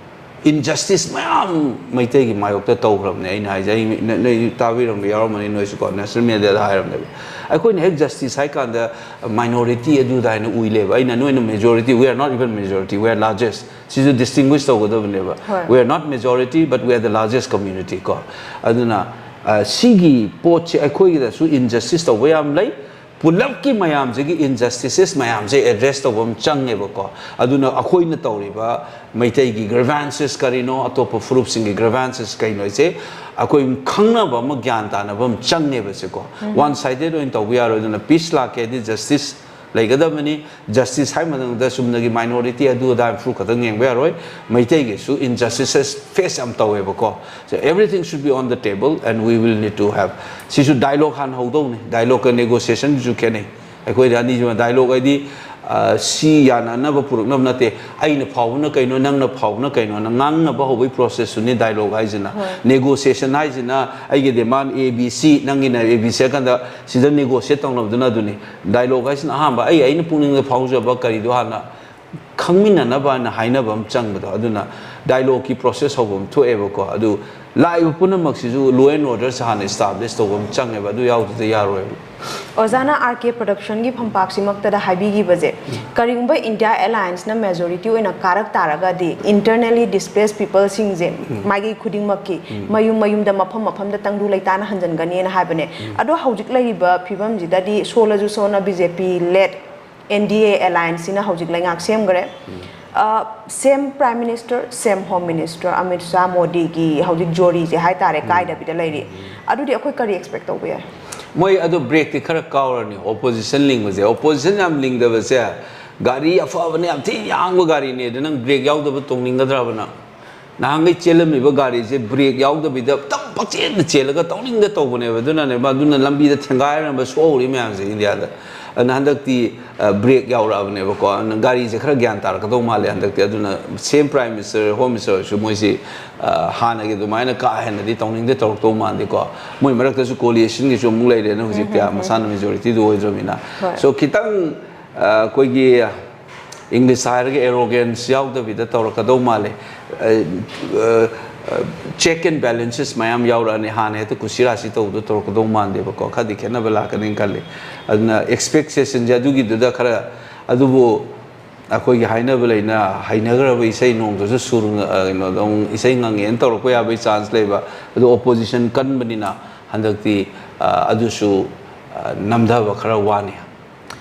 injustice ꯃꯌꯥꯝ ꯃꯩꯇꯩꯒꯤ ꯃꯥꯌꯣꯛꯇ ꯇꯧꯈ꯭ꯔꯕꯅꯦ꯫ ꯑꯩꯅ ꯍꯥꯏꯁꯦ, ꯑꯩ ꯅ- ꯅꯣꯏ ꯇꯥꯕꯤꯔꯝꯕ ꯌꯥꯎꯔꯝꯃꯅꯤ, ꯅꯣꯏꯁꯨꯀꯣ, ꯅꯦꯁꯅꯦꯜ ꯃꯦꯗꯤꯌꯥꯗ ꯍꯥꯏꯔꯝꯅꯦꯕ꯫ ꯑꯩꯈꯣꯏꯅ ꯍꯦꯛ ꯖꯁꯇꯤꯁ ꯍꯥꯏ ꯀꯥꯟꯗ ꯃꯥꯏꯅꯣꯔꯤꯇꯤ ꯑꯗꯨꯗ ꯍꯥꯏꯅ ꯎꯏꯂꯦꯕ꯫ ꯑꯩꯅ, "ꯅꯣꯏꯅ majority, we are not even majority, we are largest." ꯁꯤꯁꯨ ꯗꯤꯁꯇꯤꯡꯒ꯭ꯋꯤꯁ ꯇꯧꯒꯗꯕꯅꯦꯕ꯫ ꯍꯣꯏ꯫ "We are not majority, but we are the largest community" ꯀꯣ꯫ ꯑꯗꯨꯅ ꯑ, ꯁꯤꯒꯤ ꯄꯣꯠꯁꯦ ꯑꯩꯈꯣꯏꯒꯤꯗꯁꯨ ꯏꯟꯖꯁꯇꯤꯁ ꯇꯧꯕ ꯌꯥꯝ ꯂꯩ꯫ ꯄꯨꯂꯞꯀꯤ ꯃꯌꯥꯝꯁꯤꯒꯤ ꯏꯟꯖꯁꯇꯤꯁꯦꯁ ꯃꯌꯥꯝꯁꯦ ꯑꯦꯗ꯭ꯔꯦꯁ ꯇꯧꯕ ꯑꯃ ꯆꯪꯉꯦꯕꯀꯣ꯫ ꯑꯗꯨꯅ ꯑꯩꯈꯣꯏꯅ ꯇꯧꯔꯤꯕ ꯃꯩꯇꯩꯒꯤ ꯒ꯭ꯔꯤꯚꯥꯟꯁꯦꯁ ꯀꯔꯤꯅꯣ, ꯑꯇꯣꯞꯄ ꯐꯨꯔꯨꯞꯁꯤꯡꯒꯤ ꯒ꯭ꯔꯤꯚꯥꯟꯁꯦꯁ ꯀꯩꯅꯣꯁꯦ ꯑꯩꯈꯣꯏ ꯈꯪꯅꯕ ꯑꯃ, ꯒ꯭ꯌꯥꯟ ꯇꯥꯅꯕ ꯑꯃ ꯆꯪꯉꯦꯕ꯫ ꯁꯤꯀꯣ, ꯋꯥꯟ ꯁꯥꯏꯗꯦꯗ ꯑꯣꯏꯅ ꯇꯧꯕ ꯌꯥꯔꯣꯏ꯫ ꯑꯗꯨꯅ ꯄꯤꯁ ꯂꯥꯛꯀꯦ ꯍꯥꯏꯗꯤ ꯖꯁꯇꯤꯁ ꯂꯩꯒꯗꯕꯅꯤ꯫ ꯖꯁꯇꯤꯁ ꯍꯥꯏ ꯃꯇꯝꯗ ꯆꯨꯝꯅꯒꯤ ꯃꯥꯏꯅꯣꯔꯤꯇꯤ ꯑꯗꯨ ꯑꯗꯥ ꯐꯨꯔꯨꯞ ꯈꯛꯇꯪ ꯌꯦꯡꯕ ꯌꯥꯔꯣꯏ꯫ ꯃꯩꯇꯩꯒꯤꯁꯨ injustices face ꯌꯥꯝ ꯇꯧꯋꯦꯕꯀꯣ꯫ So everything should be on the table and we will need to have, ꯁꯤꯁꯨ ꯗꯥꯏꯂꯣꯒ ꯍꯥꯟꯅ ꯍꯧꯗꯧꯅꯤ꯫ ꯗꯥꯏꯂꯣꯒꯀ ꯅꯦꯒꯣꯁꯤꯌꯦꯁꯟꯒꯤꯁꯨ ꯈꯦꯠꯅꯩ꯫ ꯑꯩꯈꯣꯏꯗ ꯑꯅꯤꯁꯤꯃ, ꯗꯥꯏꯂꯣꯒ ꯍꯥꯏꯗꯤ, ꯑ, ꯁꯤ ꯌꯥꯅꯅꯕ ꯄꯨꯔꯛꯅꯕ ꯅꯠꯇꯦ꯫ ꯑꯩꯅ ꯐꯥꯎꯕꯅ ꯀꯩꯅꯣ, ꯅꯪꯅ ꯐꯥꯎꯕꯅ ꯀꯩꯅꯣꯅ ꯉꯥꯡꯅꯕ ꯍꯧꯕꯒꯤ ꯄ꯭ꯔꯣꯁꯦꯁꯇꯨꯅꯤ ꯗꯥꯏꯂꯣꯒ ꯍꯥꯏꯁꯤꯅ꯫ ꯍꯣꯏ꯫ ꯅꯦꯒꯣꯁꯤꯌꯦꯁꯟ ꯍꯥꯏꯁꯤꯅ ꯑꯩꯒꯤ ꯗꯤꯃꯥꯟ ꯑꯦ ꯕꯤ ꯁꯤ, ꯅꯪꯒꯤꯅ ꯑꯦ ꯕꯤ ꯁꯤ ꯍꯥꯏ ꯀꯥꯟꯗ ꯁꯤꯗ ꯅꯦꯒꯣꯁꯤꯌꯦꯠ ꯇꯧꯅꯕꯗꯨꯅ ꯑꯗꯨꯅꯤ꯫ ꯗꯥꯏꯂꯣꯒ ꯍꯥꯏꯁꯤꯅ ꯑꯍꯥꯟꯕ ꯑꯩ, ꯑꯩꯅ ꯄꯨꯛꯅꯤꯡꯗ ꯐꯥꯎꯖꯕ ꯀꯔꯤꯗꯣ ꯍꯥꯟꯅ ꯈꯪꯃꯤꯟꯅꯅꯕ ꯍꯥꯏꯅ ꯍꯥꯏꯅꯕ ꯑꯃ ꯆꯪꯕꯗꯣ, ꯑꯗꯨꯅ ꯗꯥꯏꯂꯣꯒꯀꯤ ꯄ꯭ꯔꯣꯁꯦꯁ ꯍꯧꯕ ꯑꯃ ꯊꯣꯛꯑꯦꯕꯀꯣ꯫ ꯑꯗꯨ ꯂꯥꯛꯏꯕ ꯄꯨꯝꯅꯃꯛꯁꯤꯁꯨ law and orderꯁꯦ ꯍꯥꯟꯅ establish ꯇꯧꯕ ꯑꯃ ꯆꯪꯉꯦꯕ, ꯑꯗꯨ ꯌꯥꯎꯗꯗꯤ ꯌꯥꯔꯣꯏꯕ꯫ ꯑꯣꯖꯥꯅ ꯑꯥꯔ ꯀꯦ ꯄ꯭ꯔꯗꯛꯁꯟꯒꯤ ꯐꯝꯄꯥꯛꯁꯤꯃꯛꯇꯗ ꯍꯥꯏꯕꯤꯈꯤꯕꯁꯦ, ꯀꯔꯤꯒꯨꯝꯕ ꯏꯟꯗꯤꯌꯥ ꯑꯦꯂꯥꯌꯟꯁꯅ ꯃꯦꯖꯣꯔꯤꯇꯤ ꯑꯣꯏꯅ ꯀꯥꯔꯛ ꯇꯥꯔꯒꯗꯤ, internally displaced peopleꯁꯤꯡꯁꯦ ꯃꯥꯏꯀꯩ ꯈꯨꯗꯤꯡꯃꯛꯀꯤ ꯃꯌꯨꯝ ꯃꯌꯨꯝꯗ, ꯃꯐꯝ ꯃꯐꯝꯗ ꯇꯪꯗꯨ ꯂꯩꯇꯥꯅ ꯍꯟꯖꯤꯟꯒꯅꯤꯅ ꯍꯥꯏꯕꯅꯦ꯫ ꯑꯗꯣ ꯍꯧꯖꯤꯛ ꯂꯩꯔꯤꯕ ꯐꯤꯕꯝꯁꯤꯗꯗꯤ ꯁꯣꯜꯂꯁꯨ ꯁꯣꯟꯅ B J P led N D A allianceꯁꯤꯅ ꯍꯧꯖꯤꯛ ꯂꯩꯉꯥꯛ ꯁꯦꯝꯈ꯭ꯔꯦ꯫ ꯑ, same Prime Minister, same Home Minister, Amit Shah, ꯃꯣꯗꯤꯒꯤ ꯍꯧꯖꯤꯛ ꯖꯣꯔꯤꯁꯦ ꯍꯥꯏꯇꯥꯔꯦ, ꯀꯥꯏꯗꯕꯤꯗ ꯂꯩꯔꯤ꯫ ꯑꯗꯨꯗꯤ ꯑꯩꯈꯣꯏ ꯀꯔꯤ expect ꯇꯧꯕ ꯌꯥꯏ? ꯃꯣꯏ ꯑꯗꯨ ꯕ꯭ꯔꯦꯛꯇꯤ ꯈꯔ ꯀꯥꯎꯔꯅꯤ, ꯑꯣꯄꯣꯖꯤꯁꯟ ꯂꯤꯡꯕꯁꯦ꯫ ꯑꯣꯄꯣꯖꯤꯁꯟ ꯌꯥꯝ ꯂꯤꯡꯗꯕꯁꯦ, ꯒꯥꯔꯤ ꯑꯐꯕꯅ ꯌꯥꯝ ꯊꯤꯅ ꯌꯥꯡꯕ ꯒꯥꯔꯤꯅꯦ, ꯑꯗꯨ ꯅꯪ ꯕ꯭ꯔꯦꯛ ꯌꯥꯎꯗꯕ ꯇꯣꯡꯅꯤꯡꯒꯗ꯭ꯔꯕ ꯅꯪ? ꯅꯍꯥꯟꯈꯩ ꯆꯦꯜꯂꯝꯃꯤꯕ ꯒꯥꯔꯤꯁꯦ ꯕ꯭ꯔꯦꯛ ꯌꯥꯎꯗꯕꯤꯗ ꯇꯞ ꯄꯪꯆꯦꯟꯗ ꯆꯦꯜꯂꯒ ꯇꯧꯅꯤꯡꯗ ꯇꯧꯕꯅꯦꯕ꯫ ꯑꯗꯨꯅꯅꯦꯕ, ꯑꯗꯨꯅ ꯂꯝꯕꯤꯗ ꯊꯦꯡꯒꯥꯏꯔꯝꯕ ꯁꯣꯛꯍꯧꯔꯤ ꯃꯌꯥꯝꯁꯦ ꯏꯟꯗꯤꯌꯥꯗ꯫ ꯑꯗꯨꯅ ꯍꯟꯗꯛꯇꯤ, ꯑ, ꯕ꯭ꯔꯦꯛ ꯌꯥꯎꯔꯛꯑꯕꯅꯦꯕꯀꯣ꯫ ꯑꯗꯨꯅ ꯒꯥꯔꯤꯁꯦ ꯈꯔ ꯒ꯭ꯌꯥꯟ ꯇꯥꯔꯛꯀꯗꯧ ꯃꯥꯜꯂꯦ ꯍꯟꯗꯛꯇꯤ꯫ ꯑꯗꯨꯅ same Prime Minister, Home Ministerꯁꯨ ꯃꯣꯏꯁꯤ, ꯑ, ꯍꯥꯟꯅꯒꯤ ꯑꯗꯨꯃꯥꯏꯅ ꯀꯥ ꯍꯦꯟꯅꯗꯤ ꯇꯧꯅꯤꯡꯗꯦ, ꯇꯧꯔꯛꯇꯧ ꯃꯥꯟꯗꯦꯀꯣ꯫ ꯃꯣꯏ ꯃꯔꯛꯇꯁꯨ coalitionꯒꯤꯁꯨ ꯑꯃꯨꯛ ꯂꯩꯔꯦꯅ ꯍꯧꯖꯤꯛꯇꯤ, ꯃꯁꯥꯅ majorityꯗꯨ ꯑꯣꯏꯗ꯭ꯔꯕꯅꯤꯅ꯫ ꯍꯣꯏ꯫ So ꯈꯤꯇꯪ, ꯑ, ꯑꯩꯈꯣꯏꯒꯤ English ꯍꯥꯏꯔꯒ arrogance ꯌꯥꯎꯗꯕꯤꯗ ꯇꯧꯔꯛꯀꯗꯧ ꯃꯥꯜꯂꯦ꯫ check and balances ꯃꯌꯥꯝ ꯌꯥꯎꯔꯛꯑꯅꯤ꯫ ꯍꯥꯟꯅ ꯍꯦꯛꯇ ꯀꯨꯁꯤ ꯔꯥꯁꯤ ꯇꯧꯕꯗꯣ ꯇꯧꯔꯛꯀꯗꯧ ꯃꯥꯟꯗꯦꯕꯀꯣ꯫ ꯈꯔꯗꯤ ꯈꯦꯠꯅꯕ ꯂꯥꯛꯀꯅꯤꯅ ꯈꯜꯂꯤ꯫ ꯑꯗꯨꯅ expectationꯁꯦ ꯑꯗꯨꯒꯤꯗꯨꯗ ꯈꯔ, ꯑꯗꯨꯕꯨ ꯑꯩꯈꯣꯏꯒꯤ ꯍꯥꯏꯅꯕ ꯂꯩꯅ, ꯍꯩꯅꯈ꯭ꯔꯕ ꯏꯁꯩ ꯅꯣꯡꯗꯁꯨ ꯁꯨꯔ ꯉ-, ꯑ, ꯀꯩꯅꯣꯗ ꯑꯃꯨꯛ ꯏꯁꯩ ꯉꯪꯉꯦꯅ ꯇꯧꯔꯛꯄ ꯌꯥꯕꯒꯤ chance ꯂꯩꯕ꯫ ꯑꯗꯨ opposition ꯀꯟꯕꯅꯤꯅ ꯍꯟꯗꯛꯇꯤ, ꯑ, ꯑꯗꯨꯁꯨ, ꯑ, ꯅꯝꯊꯕ ꯈꯔ ꯋꯥꯅꯤ꯫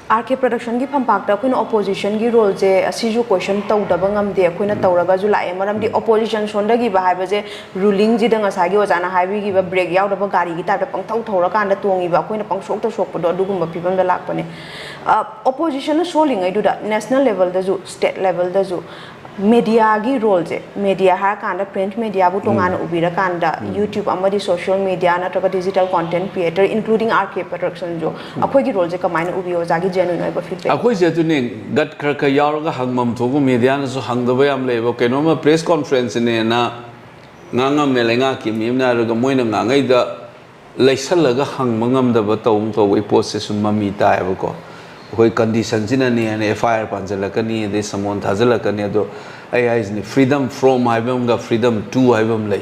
ꯑꯥꯔ ꯀꯦ ꯄ꯭ꯔꯗꯛꯁꯟꯒꯤ ꯐꯝꯄꯥꯛꯇ ꯑꯩꯈꯣꯏꯅ ꯑꯣꯄꯣꯖꯤꯁꯟꯒꯤ ꯔꯣꯜꯁꯦ ꯑꯁꯤꯁꯨ ꯀꯣꯏꯁꯟ ꯇꯧꯗꯕ ꯉꯝꯗꯦ꯫ ꯑꯩꯈꯣꯏꯅ ꯇꯧꯔꯒꯁꯨ ꯂꯥꯛꯑꯦ꯫ ꯃꯔꯝꯗꯤ ꯑꯣꯄꯣꯖꯤꯁꯟ ꯁꯣꯟꯊꯈꯤꯕ ꯍꯥꯏꯕꯁꯦ ꯔꯨꯂꯤꯡꯁꯤꯗ ꯉꯁꯥꯏꯒꯤ ꯑꯣꯖꯥꯅ ꯍꯥꯏꯕꯤꯈꯤꯕ ꯕ꯭ꯔꯦꯛ ꯌꯥꯎꯗꯕ ꯒꯥꯔꯤꯒꯤ ꯇꯥꯏꯞꯇ ꯄꯪꯊꯧ ꯊꯧꯔꯀꯥꯟꯗ ꯇꯣꯡꯉꯤꯕ, ꯑꯩꯈꯣꯏꯅ ꯄꯪꯁꯣꯛꯇ ꯁꯣꯛꯄꯗꯣ ꯑꯗꯨꯒꯨꯝꯕ ꯐꯤꯕꯝꯗ ꯂꯥꯛꯄꯅꯦ꯫ ꯑꯣꯄꯣꯖꯤꯁꯟꯅ ꯁꯣꯜꯂꯤꯉꯩꯗꯨꯗ ꯅꯦꯁꯅꯦꯜ ꯂꯦꯚꯦꯜꯗꯁꯨ, ꯁ꯭ꯇꯦꯠ ꯂꯦꯚꯦꯜꯗꯁꯨ ꯃꯦꯗꯤꯌꯥꯒꯤ ꯔꯣꯜꯁꯦ, ꯃꯦꯗꯤꯌꯥ ꯍꯥꯏꯔꯀꯥꯟꯗ ꯄ꯭ꯔꯤꯟꯠ ꯃꯦꯗꯤꯌꯥꯕꯨ ꯇꯣꯉꯥꯟꯅ ꯎꯕꯤꯔꯀꯥꯟꯗ ꯌꯨꯇ꯭ꯌꯨꯕ ꯑꯃꯗꯤ ꯁꯣꯁꯤꯌꯦꯜ ꯃꯦꯗꯤꯌꯥ ꯅꯠꯇ꯭ꯔꯒ ꯗꯤꯖꯤꯇꯦꯜ ꯀꯣꯟꯇꯦꯟꯠ ꯀ꯭ꯔꯤꯌꯦꯇꯔ, including ꯑꯥꯔ ꯀꯦ ꯄ꯭ꯔꯗꯛꯁꯟꯁꯨ, ꯑꯩꯈꯣꯏꯒꯤ ꯔꯣꯜꯁꯦ ꯀꯃꯥꯏꯅ ꯎꯕꯤ? ꯑꯣꯖꯥꯒꯤ ꯖꯦꯅꯨꯏꯟ ꯑꯣꯏꯕ ꯐꯤꯗꯕꯦꯛ꯫ ꯑꯩꯈꯣꯏꯁꯦ ꯑꯗꯨꯅꯦ, ꯒꯠ ꯈꯔ ꯈꯔ ꯌꯥꯎꯔꯒ ꯍꯪꯐꯝ ꯊꯣꯛꯄ, ꯃꯦꯗꯤꯌꯥꯅꯁꯨ ꯍꯪꯗꯕ ꯌꯥꯝ ꯂꯩꯌꯦꯕ꯫ ꯀꯩꯅꯣꯝꯃ ꯄ꯭ꯔꯦꯁ ꯀꯣꯟꯐ꯭ꯔꯦꯟꯁꯅꯦꯅ ꯉꯥꯡꯉꯝꯃꯦ ꯂꯩꯉꯥꯛꯀꯤ ꯃꯤ ꯑꯃꯅ, ꯑꯗꯨꯒ ꯃꯣꯏꯅ ꯉꯥꯡꯉꯩꯗ ꯂꯩꯁꯜꯂꯒ ꯍꯪꯕ ꯉꯝꯗꯕ ꯇꯧ ꯇꯧꯕꯒꯤ ꯄꯣꯠꯁꯦ ꯁꯨꯝ ꯃꯃꯤ ꯇꯥꯏꯌꯦꯕꯀꯣ꯫ ꯑꯩꯈꯣꯏ ꯀꯟꯗꯤꯁꯟꯁꯤꯅꯅꯦꯅ ꯑꯦꯐ ꯑꯥꯏ ꯑꯥꯔ ꯄꯥꯟꯁꯤꯜꯂꯛꯀꯅꯤ, ꯑꯗꯩ ꯁꯃꯣꯟ ꯊꯥꯖꯤꯜꯂꯛꯀꯅꯤ꯫ ꯑꯗꯣ ꯑꯩ ꯍꯥꯏꯁꯤꯅꯤ, freedom from ꯍꯥꯏꯕ ꯑꯃꯒ freedom to ꯍꯥꯏꯕ ꯑꯃ ꯂꯩ꯫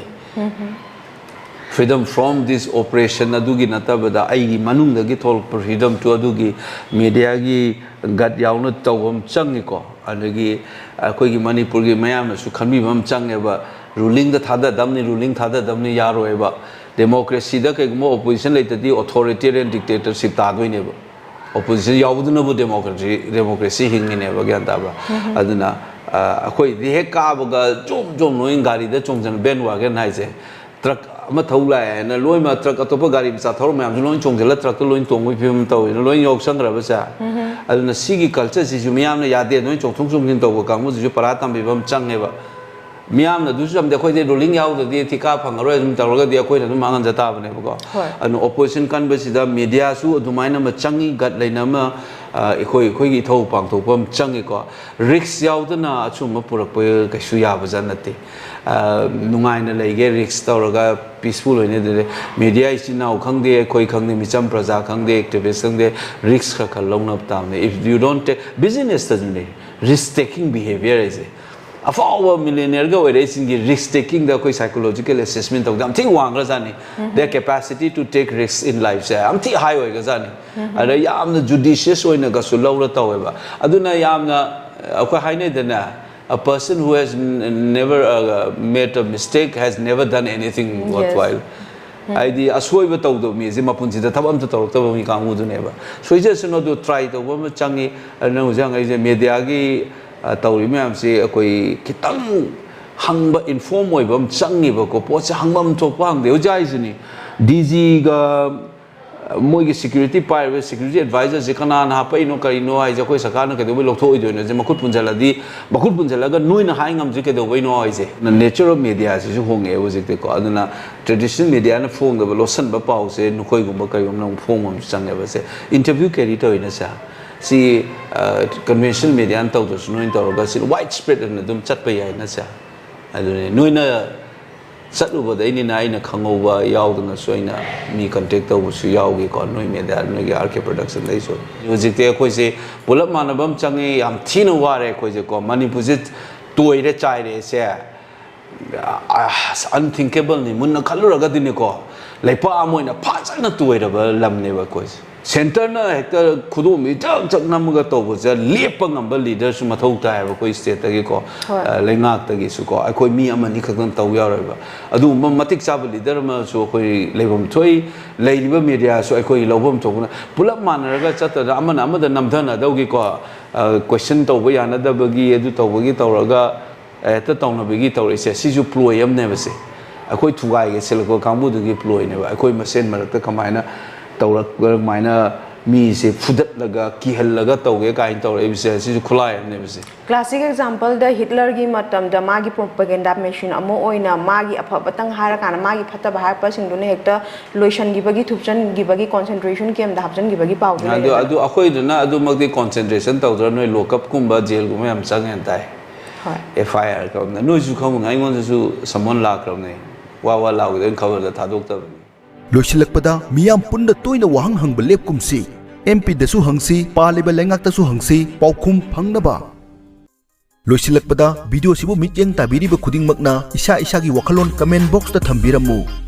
Freedom from this oppression ꯑꯗꯨꯒꯤ ꯅꯠꯇꯕꯗ ꯑꯩꯒꯤ ꯃꯅꯨꯡꯗꯒꯤ ꯊꯣꯛꯂꯛꯄ freedom to ꯑꯗꯨꯒꯤ ꯃꯦꯗꯤꯌꯥꯒꯤ ꯒꯠ ꯌꯥꯎꯅ ꯇꯧꯕ ꯑꯃ ꯆꯪꯉꯤꯀꯣ꯫ ꯑꯗꯒꯤ ꯑꯩꯈꯣꯏꯒꯤ ꯃꯅꯤꯄꯨꯔꯒꯤ ꯃꯌꯥꯝꯅꯁꯨ ꯈꯟꯕꯤꯕ ꯑꯃ ꯆꯪꯉꯦꯕ꯫ ꯔꯨꯂꯤꯡꯗ ꯊꯥꯗꯗꯕꯅꯤ, ꯔꯨꯂꯤꯡ ꯊꯥꯗꯗꯕꯅꯤ ꯌꯥꯔꯣꯏꯕ꯫ ꯗꯦꯃꯣꯀ꯭ꯔꯦꯁꯤꯗ ꯀꯩꯒꯨꯝꯕ ꯑꯣꯄꯣꯖꯤꯁꯟ ꯂꯩꯇꯗꯤ ꯑꯣꯊꯣꯔꯤꯇꯦꯔꯤꯌꯟ ꯗꯤꯛꯇꯦꯇꯔꯁꯤꯞ ꯇꯥꯗꯣꯏꯅꯦꯕ꯫ ꯑꯣꯄꯣꯖꯤꯁꯟ ꯌꯥꯎꯕꯗꯨꯅꯕꯨ ꯗꯦꯃꯣꯀ꯭ꯔꯦꯁꯤ, ꯗꯦꯃꯣꯀ꯭ꯔꯦꯁꯤ ꯍꯤꯡꯉꯤꯅꯦꯕ, ꯒ꯭ꯌꯥꯟ ꯇꯥꯕ꯭ꯔꯥ? ꯑꯗꯨꯅ, ꯑ, ꯑꯩꯈꯣꯏꯗꯤ ꯍꯦꯛ ꯀꯥꯕꯒ ꯖꯣꯝ ꯖꯣꯝ ꯂꯣꯏ ꯒꯥꯔꯤꯗ ꯆꯣꯡꯁꯤꯟ, ꯕꯦꯟ ꯋꯥꯒꯟ ꯍꯥꯏꯁꯦ꯫ ꯇ꯭ꯔꯛ ꯑꯃ ꯊꯧ ꯂꯥꯛꯑꯦ ꯍꯥꯏꯅ ꯂꯣꯏꯅꯃꯛ ꯇ꯭ꯔꯛ, ꯑꯇꯣꯞꯄ ꯒꯥꯔꯤ ꯃꯆꯥ ꯊꯧꯔ ꯃꯌꯥꯝꯁꯨ ꯂꯣꯏ ꯆꯣꯡꯁꯤꯜꯂ ꯇ꯭ꯔꯛꯇ ꯂꯣꯏ ꯇꯣꯡꯕꯒꯤ ꯐꯤꯕꯝ ꯇꯧꯋꯦꯅ ꯂꯣꯏ ꯌꯥꯎꯁꯟꯈ꯭ꯔꯕꯁꯦ꯫ ꯑꯗꯨꯅ ꯁꯤꯒꯤ ꯀꯜꯆꯔꯁꯤꯁꯨ ꯃꯤꯌꯥꯝꯅ ꯌꯥꯗꯦ, ꯅꯣꯏ ꯆꯣꯡꯊꯣꯛ ꯆꯣꯡꯁꯤꯟ ꯇꯧꯕ ꯀꯥꯡꯕꯨꯁꯤꯁꯨ ꯄꯔꯥ ꯇꯝꯕꯤꯕ ꯑꯃ ꯆꯪꯉꯦꯕ꯫ ꯃꯤꯌꯥꯝꯅ ꯑꯗꯨꯁꯨ ꯌꯥꯝꯗꯦ, ꯑꯩꯈꯣꯏꯗꯤ ꯔꯨꯂꯤꯡ ꯌꯥꯎꯗ꯭ꯔꯗꯤ ꯊꯤꯀꯥ ꯐꯪꯉꯔꯣꯏ, ꯑꯗꯨꯝ ꯇꯧꯔꯒꯗꯤ ꯑꯩꯈꯣꯏꯅ ꯑꯗꯨꯝ ꯃꯥꯡꯍꯟꯖ ꯇꯥꯕꯅꯦꯕꯀꯣ꯫ ꯍꯣꯏ꯫ ꯑꯗꯨꯅ ꯑꯣꯄꯣꯖꯤꯁꯟ ꯀꯟꯕꯁꯤꯗ ꯃꯦꯗꯤꯌꯥꯁꯨ ꯑꯗꯨꯃꯥꯏꯅ ꯑꯃ ꯆꯪꯉꯤ, ꯒꯠ ꯂꯩꯅ ꯑꯃ, ꯑ, ꯑꯩꯈꯣꯏ, ꯑꯩꯈꯣꯏꯒꯤ ꯏꯊꯧ ꯄꯥꯡꯊꯣꯛꯄ ꯑꯃ ꯆꯪꯉꯤꯀꯣ꯫ ꯔꯤꯛꯁ ꯌꯥꯎꯗꯅ ꯑꯆꯨꯝꯕ ꯄꯨꯔꯛꯄ ꯀꯩꯁꯨ ꯌꯥꯕꯖꯥꯠ ꯅꯠꯇꯦ꯫ ꯑ, ꯅꯨꯡꯉꯥꯏꯅ ꯂꯩꯒꯦ, ꯔꯤꯛꯁ ꯇꯧꯔꯒ ꯄꯤꯁꯐꯨꯜ ꯑꯣꯏꯅ ꯑꯗꯨꯗꯤ ꯃꯦꯗꯤꯌꯥ ꯏꯆꯤꯟ ꯏꯅꯥꯎ ꯈꯪꯗꯦ, ꯑꯩꯈꯣꯏ ꯈꯪꯗꯦ, ꯃꯤꯆꯝ ꯄ꯭ꯔꯖꯥ ꯈꯪꯗꯦ, ꯑꯦꯛꯇꯤꯚꯤꯁ ꯈꯪꯗꯦ, ꯔꯤꯛꯁ ꯈꯔ ꯈꯔ ꯂꯧꯅꯕ ꯇꯥꯕꯅꯦ꯫ If you don't take, ꯕꯤꯖꯤꯅꯦꯁꯇꯁꯨꯅꯦ, risk taking behavior ꯍꯥꯏꯁꯦ꯫ ꯑꯐꯥꯎꯕ ꯃꯤꯂꯤꯅꯤꯌꯔꯒ ꯑꯣꯏꯔꯛꯏꯁꯤꯡꯒꯤ ꯔꯤꯁꯛ ꯇꯦꯀꯤꯡꯗ ꯑꯩꯈꯣꯏ ꯁꯥꯏꯀꯣꯂꯣꯖꯤꯀꯦꯜ ꯑꯦꯁꯦꯁꯃꯦꯟ ꯇꯧꯕꯗ ꯌꯥꯝ ꯊꯤ ꯋꯥꯡꯈ꯭ꯔꯖꯥꯠꯅꯤ꯫ Their capacity to take risk in life ꯁꯦ ꯌꯥꯝ ꯊꯤ ꯍꯥꯏ ꯑꯣꯏꯈ꯭ꯔꯖꯥꯠꯅꯤ꯫ ꯑꯗ ꯌꯥꯝꯅ ꯖꯨꯗꯤꯁꯤꯌꯁ ꯑꯣꯏꯅꯒꯁꯨ ꯂꯧꯔ ꯇꯧꯋꯦꯕ꯫ ꯑꯗꯨꯅ ꯌꯥꯝꯅ ꯑꯩꯈꯣꯏ ꯍꯥꯏꯅꯩꯗꯅ, "A person who has never made a mistake has never done anything worthwhile." ꯍꯥꯏꯗꯤ ꯑꯁꯣꯏꯕ ꯇꯧꯗꯕ ꯃꯤꯁꯦ ꯃꯄꯨꯟꯁꯤꯗ ꯊꯕꯛ ꯑꯝꯇ ꯇꯧꯔꯛꯇꯕ ꯃꯤ ꯀꯥꯡꯕꯨꯗꯨꯅꯦꯕ꯫ ꯁꯣꯏꯖꯁꯅꯨ, ꯑꯗꯨ ꯇ꯭ꯔꯥꯏ ꯇꯧꯕ ꯑꯃ ꯆꯪꯉꯤ꯫ ꯑꯗꯨꯅ ꯍꯧꯖꯤꯛ ꯍꯪꯉꯛꯏꯁꯦ, ꯃꯦꯗꯤꯌꯥꯒꯤ ꯇꯧꯔꯤ ꯃꯌꯥꯝꯁꯤ ꯑꯩꯈꯣꯏ ꯈꯤꯇꯪ ꯍꯪꯕ, ꯏꯟꯐꯣꯔꯝ ꯑꯣꯏꯕ ꯑꯃ ꯆꯪꯉꯤꯕꯀꯣ꯫ ꯄꯣꯠꯁꯦ ꯍꯪꯐꯝ ꯊꯣꯛꯄ ꯍꯪꯗꯦ꯫ ꯍꯧꯖꯤꯛ ꯍꯥꯏꯁꯤꯅꯤ, ꯗꯤ ꯖꯤꯒ ꯃꯣꯏꯒꯤ ꯁꯦꯀ꯭ꯌꯨꯔꯤꯇꯤ ꯄꯥꯏꯔꯤꯕ ꯁꯦꯀ꯭ꯌꯨꯔꯤꯇꯤ ꯑꯦꯗꯚꯥꯏꯖꯔꯁꯦ ꯀꯅꯥꯅ ꯍꯥꯞꯄꯛꯏꯅꯣ ꯀꯔꯤꯅꯣ ꯍꯥꯏꯁꯦ ꯑꯩꯈꯣꯏ ꯁꯔꯀꯥꯔꯅ ꯀꯩꯗꯧꯕꯩ ꯂꯧꯊꯣꯛꯑꯣꯏꯗꯣꯏꯅꯣ? ꯍꯥꯏꯁꯦ ꯃꯈꯨꯠ ꯄꯨꯟꯁꯤꯜꯂꯗꯤ, ꯃꯈꯨꯠ ꯄꯨꯟꯁꯤꯜꯂꯒ ꯅꯣꯏꯅ ꯍꯥꯏ ꯉꯝꯗ꯭ꯔꯤ ꯀꯩꯗꯧꯕꯩꯅꯣ ꯍꯥꯏꯁꯦ꯫ Nature of mediaꯁꯤꯁꯨ ꯍꯣꯡꯉꯛꯑꯦ ꯍꯧꯖꯤꯛꯇꯤꯀꯣ꯫ ꯑꯗꯨꯅ ꯇ꯭ꯔꯦꯗꯤꯁꯅꯦꯜ ꯃꯦꯗꯤꯌꯥꯅ ꯐꯣꯡꯗꯕ ꯂꯣꯠꯁꯤꯟꯕ ꯄꯥꯎꯁꯦ ꯅꯈꯣꯏꯒꯨꯝꯕ ꯀꯔꯤꯒꯨꯝꯕꯅ ꯑꯃꯨꯛ ꯐꯣꯡꯕ ꯑꯃꯁꯨ ꯆꯪꯉꯦꯕ꯫ ꯁꯦ ꯏꯟꯇꯔꯚ꯭ꯌꯨ ꯀꯦꯔꯤ ꯇꯧꯔꯤꯅ ꯁꯦ ꯁꯤ ꯀꯟꯚꯦꯟꯁꯅꯦꯜ ꯃꯦꯗꯤꯌꯥꯅ ꯇꯧꯗ꯭ꯔꯁꯨ ꯅꯣꯏꯅ ꯇꯧꯔꯒ ꯁꯤ ꯋꯥꯏꯗ ꯁ꯭ꯄ꯭ꯔꯦꯗ ꯑꯣꯏꯅ ꯑꯗꯨꯝ ꯆꯠꯄ ꯌꯥꯏꯅ ꯁꯦ꯫ ꯑꯗꯨꯅꯤ ꯅꯣꯏꯅ ꯆꯠꯂꯨꯕꯗꯩꯅꯤꯅ ꯑꯩꯅ ꯈꯪꯍꯧꯕ ꯌꯥꯎꯗꯅꯁꯨ ꯑꯩꯅ ꯃꯤ ꯀꯟꯇꯦꯛ ꯇꯧꯕꯁꯨ ꯌꯥꯎꯈꯤꯀꯣ, ꯅꯣꯏ ꯃꯦꯗꯤꯌꯥ, ꯅꯣꯏꯒꯤ ꯑꯥꯔ ꯀꯦ ꯄ꯭ꯔꯗꯛꯁꯟꯗꯩꯁꯨ꯫ ꯍꯧꯖꯤꯛꯇꯤ ꯑꯩꯈꯣꯏꯁꯦ ꯄꯨꯂꯞ ꯃꯥꯟꯅꯕ ꯑꯃ ꯆꯪꯉꯤ, ꯌꯥꯝ ꯊꯤꯅ ꯋꯥꯔꯦ ꯑꯩꯈꯣꯏꯁꯦꯀꯣ꯫ ꯃꯅꯤꯄꯨꯔꯁꯦ ꯇꯣꯏꯔꯦ ꯆꯥꯏꯔꯦꯁꯦ, ꯑꯟꯊꯤꯡꯀꯦꯕꯜꯅꯤ꯫ ꯃꯨꯟꯅ ꯈꯜꯂꯨꯔꯒꯗꯤꯅꯦꯀꯣ, ꯂꯩꯄꯥꯛ ꯑꯃ ꯑꯣꯏꯅ ꯐꯖꯅ ꯇꯣꯏꯔꯕ ꯂꯝꯅꯦꯕ ꯑꯩꯈꯣꯏꯁꯦ꯫ ꯁꯦꯟꯇꯔꯅ ꯍꯦꯛꯇ ꯈꯨꯗꯣꯝꯕꯤ ꯆꯛ ꯆꯛ ꯅꯝꯃꯒ ꯇꯧꯕꯁꯦ ꯂꯦꯞꯄ ꯉꯝꯕ ꯂꯤꯗꯔꯁꯨ ꯃꯊꯧ ꯇꯥꯏꯌꯦꯕ ꯑꯩꯈꯣꯏ ꯁ꯭ꯇꯦꯠꯇꯒꯤꯀꯣ꯫ ꯍꯣꯏ꯫ ꯑ, ꯂꯩꯉꯥꯛꯇꯒꯤꯁꯨꯀꯣ꯫ ꯑꯩꯈꯣꯏ ꯃꯤ ꯑꯃꯅꯤ ꯈꯛꯇꯪ ꯇꯧ ꯌꯥꯔꯣꯏꯕ꯫ ꯑꯗꯨꯒꯨꯝꯕ ꯃꯇꯤꯛ ꯆꯥꯕ ꯂꯤꯗꯔ ꯑꯃꯁꯨ ꯑꯩꯈꯣꯏ ꯂꯩꯐꯝ ꯊꯣꯛꯏ꯫ ꯂꯩꯔꯤꯕ ꯃꯦꯗꯤꯌꯥꯁꯨ ꯑꯩꯈꯣꯏꯒꯤ ꯂꯧꯐꯝ ꯊꯣꯛꯄꯅ ꯄꯨꯂꯞ ꯃꯥꯟꯅꯔꯒ ꯆꯠꯇꯗꯅ ꯑꯃꯅ ꯑꯃꯗ ꯅꯝꯊꯅꯗꯧꯒꯤꯀꯣ, ꯑ, ꯀꯣꯏꯁꯟ ꯇꯧꯕ ꯌꯥꯅꯗꯕꯒꯤ, ꯑꯗꯨ ꯇꯧꯕꯒꯤ ꯇꯧꯔꯒ ꯍꯦꯛꯇ ꯇꯧꯅꯕꯒꯤ ꯇꯧꯔꯛꯏꯁꯦ, ꯁꯤꯁꯨ ꯄ꯭ꯂꯣꯏ ꯑꯃꯅꯦꯕ ꯁꯦ꯫ ꯑꯩꯈꯣꯏ ꯊꯨꯒꯥꯏꯒꯦ ꯁꯤꯜꯂꯛꯄ ꯀꯥꯡꯕꯨꯗꯨꯒꯤ ꯄ꯭ꯂꯣꯏꯅꯦꯕ꯫ ꯑꯩꯈꯣꯏ ꯃꯁꯦꯟ ꯃꯔꯛꯇ ꯀꯃꯥꯏꯅ ꯇꯧꯔꯛ-, ꯀꯃꯥꯏꯅ ꯃꯤꯁꯦ ꯐꯨꯗꯠꯂꯒ, ꯀꯤꯍꯜꯂꯒ ꯇꯧꯒꯦ ꯀꯥꯏꯅ ꯇꯧꯔꯛꯏꯕꯁꯦ, ꯁꯤꯁꯨ ꯈꯨꯠꯂꯥꯏ ꯑꯃꯅꯦꯕ ꯁꯦ꯫ ꯀ꯭ꯂꯥꯁꯤꯛ ꯑꯦꯛꯖꯥꯝꯄꯜꯗ ꯍꯤꯠꯂꯔꯒꯤ ꯃꯇꯝꯗ ꯃꯥꯒꯤ ꯄ꯭ꯔꯣꯄꯒꯦꯟꯗꯥ ꯃꯦꯁꯤꯟ ꯑꯃ ꯑꯣꯏꯅ ꯃꯥꯒꯤ ꯑꯐꯕꯇꯪ ꯍꯥꯏꯔꯀꯥꯟꯗ ꯃꯥꯒꯤ ꯐꯠꯇꯕ ꯍꯥꯏꯔꯛꯄꯁꯤꯡꯗꯨꯅ ꯍꯦꯛꯇ ꯂꯣꯏꯁꯤꯟꯈꯤꯕꯒꯤ, ꯊꯨꯞꯆꯟꯈꯤꯕꯒꯤ, ꯀꯣꯟꯁꯦꯟꯇ꯭ꯔꯦꯁꯟ ꯀꯦꯝꯗ ꯍꯥꯞꯆꯤꯟꯈꯤꯕꯒꯤ ꯄꯥꯎꯗꯨ ꯑꯗꯨ, ꯂꯩꯌꯦꯕ꯫ ꯑꯗꯨ ꯑꯩꯈꯣꯏꯗꯨꯅ ꯑꯗꯨꯃꯛꯇꯤ ꯀꯣꯟꯁꯦꯟꯇ꯭ꯔꯦꯁꯟ ꯇꯧꯗ꯭ꯔ ꯅꯣꯏ ꯂꯣꯀꯞꯀꯨꯝꯕ ꯖꯦꯜꯒꯨꯝꯕ ꯌꯥꯝ ꯆꯪꯉꯦꯅ ꯇꯥꯏ꯫ ꯍꯣꯏ꯫ ꯑꯦꯐ ꯑꯥꯏ ꯑꯥꯔ ꯀꯧꯅ꯫ ꯅꯣꯏꯁꯨ ꯈꯪꯕꯅꯤ, ꯑꯩꯉꯣꯟꯗꯁꯨ ꯁꯃꯣꯟ ꯂꯥꯛꯈ꯭ꯔꯕꯅꯦ꯫ ꯋꯥ ꯋꯥ ꯂꯥꯎꯈꯤꯗꯣꯏꯅ ꯈꯕꯔꯗ ꯊꯥꯗꯣꯛꯇꯕꯅꯤ꯫ ꯂꯣꯏꯁꯤꯜꯂꯛꯄꯗ ꯃꯤꯌꯥꯝ ꯄꯨꯟꯅ ꯇꯣꯏꯅ ꯋꯥꯍꯪ ꯍꯪꯕ ꯂꯦꯞꯀꯨꯝꯁꯤ꯫ ꯑꯦꯝ ꯄꯤꯗꯁꯨ ꯍꯪꯁꯤ, ꯄꯥꯜꯂꯤꯕ ꯂꯩꯉꯥꯛꯇꯁꯨ ꯍꯪꯁꯤ, ꯄꯥꯎꯈꯨꯝ ꯐꯪꯅꯕ꯫ ꯂꯣꯏꯁꯤꯜꯂꯛꯄꯗ, video ꯁꯤꯕꯨ ꯃꯤꯠꯌꯦꯡ ꯇꯥꯕꯤꯔꯤꯕ ꯈꯨꯗꯤꯡꯃꯛꯅ ꯏꯁꯥ ꯏꯁꯥꯒꯤ ꯋꯥꯈꯜꯂꯣꯟ comment box ꯇ ꯊꯝꯕꯤꯔꯝꯃꯨ꯫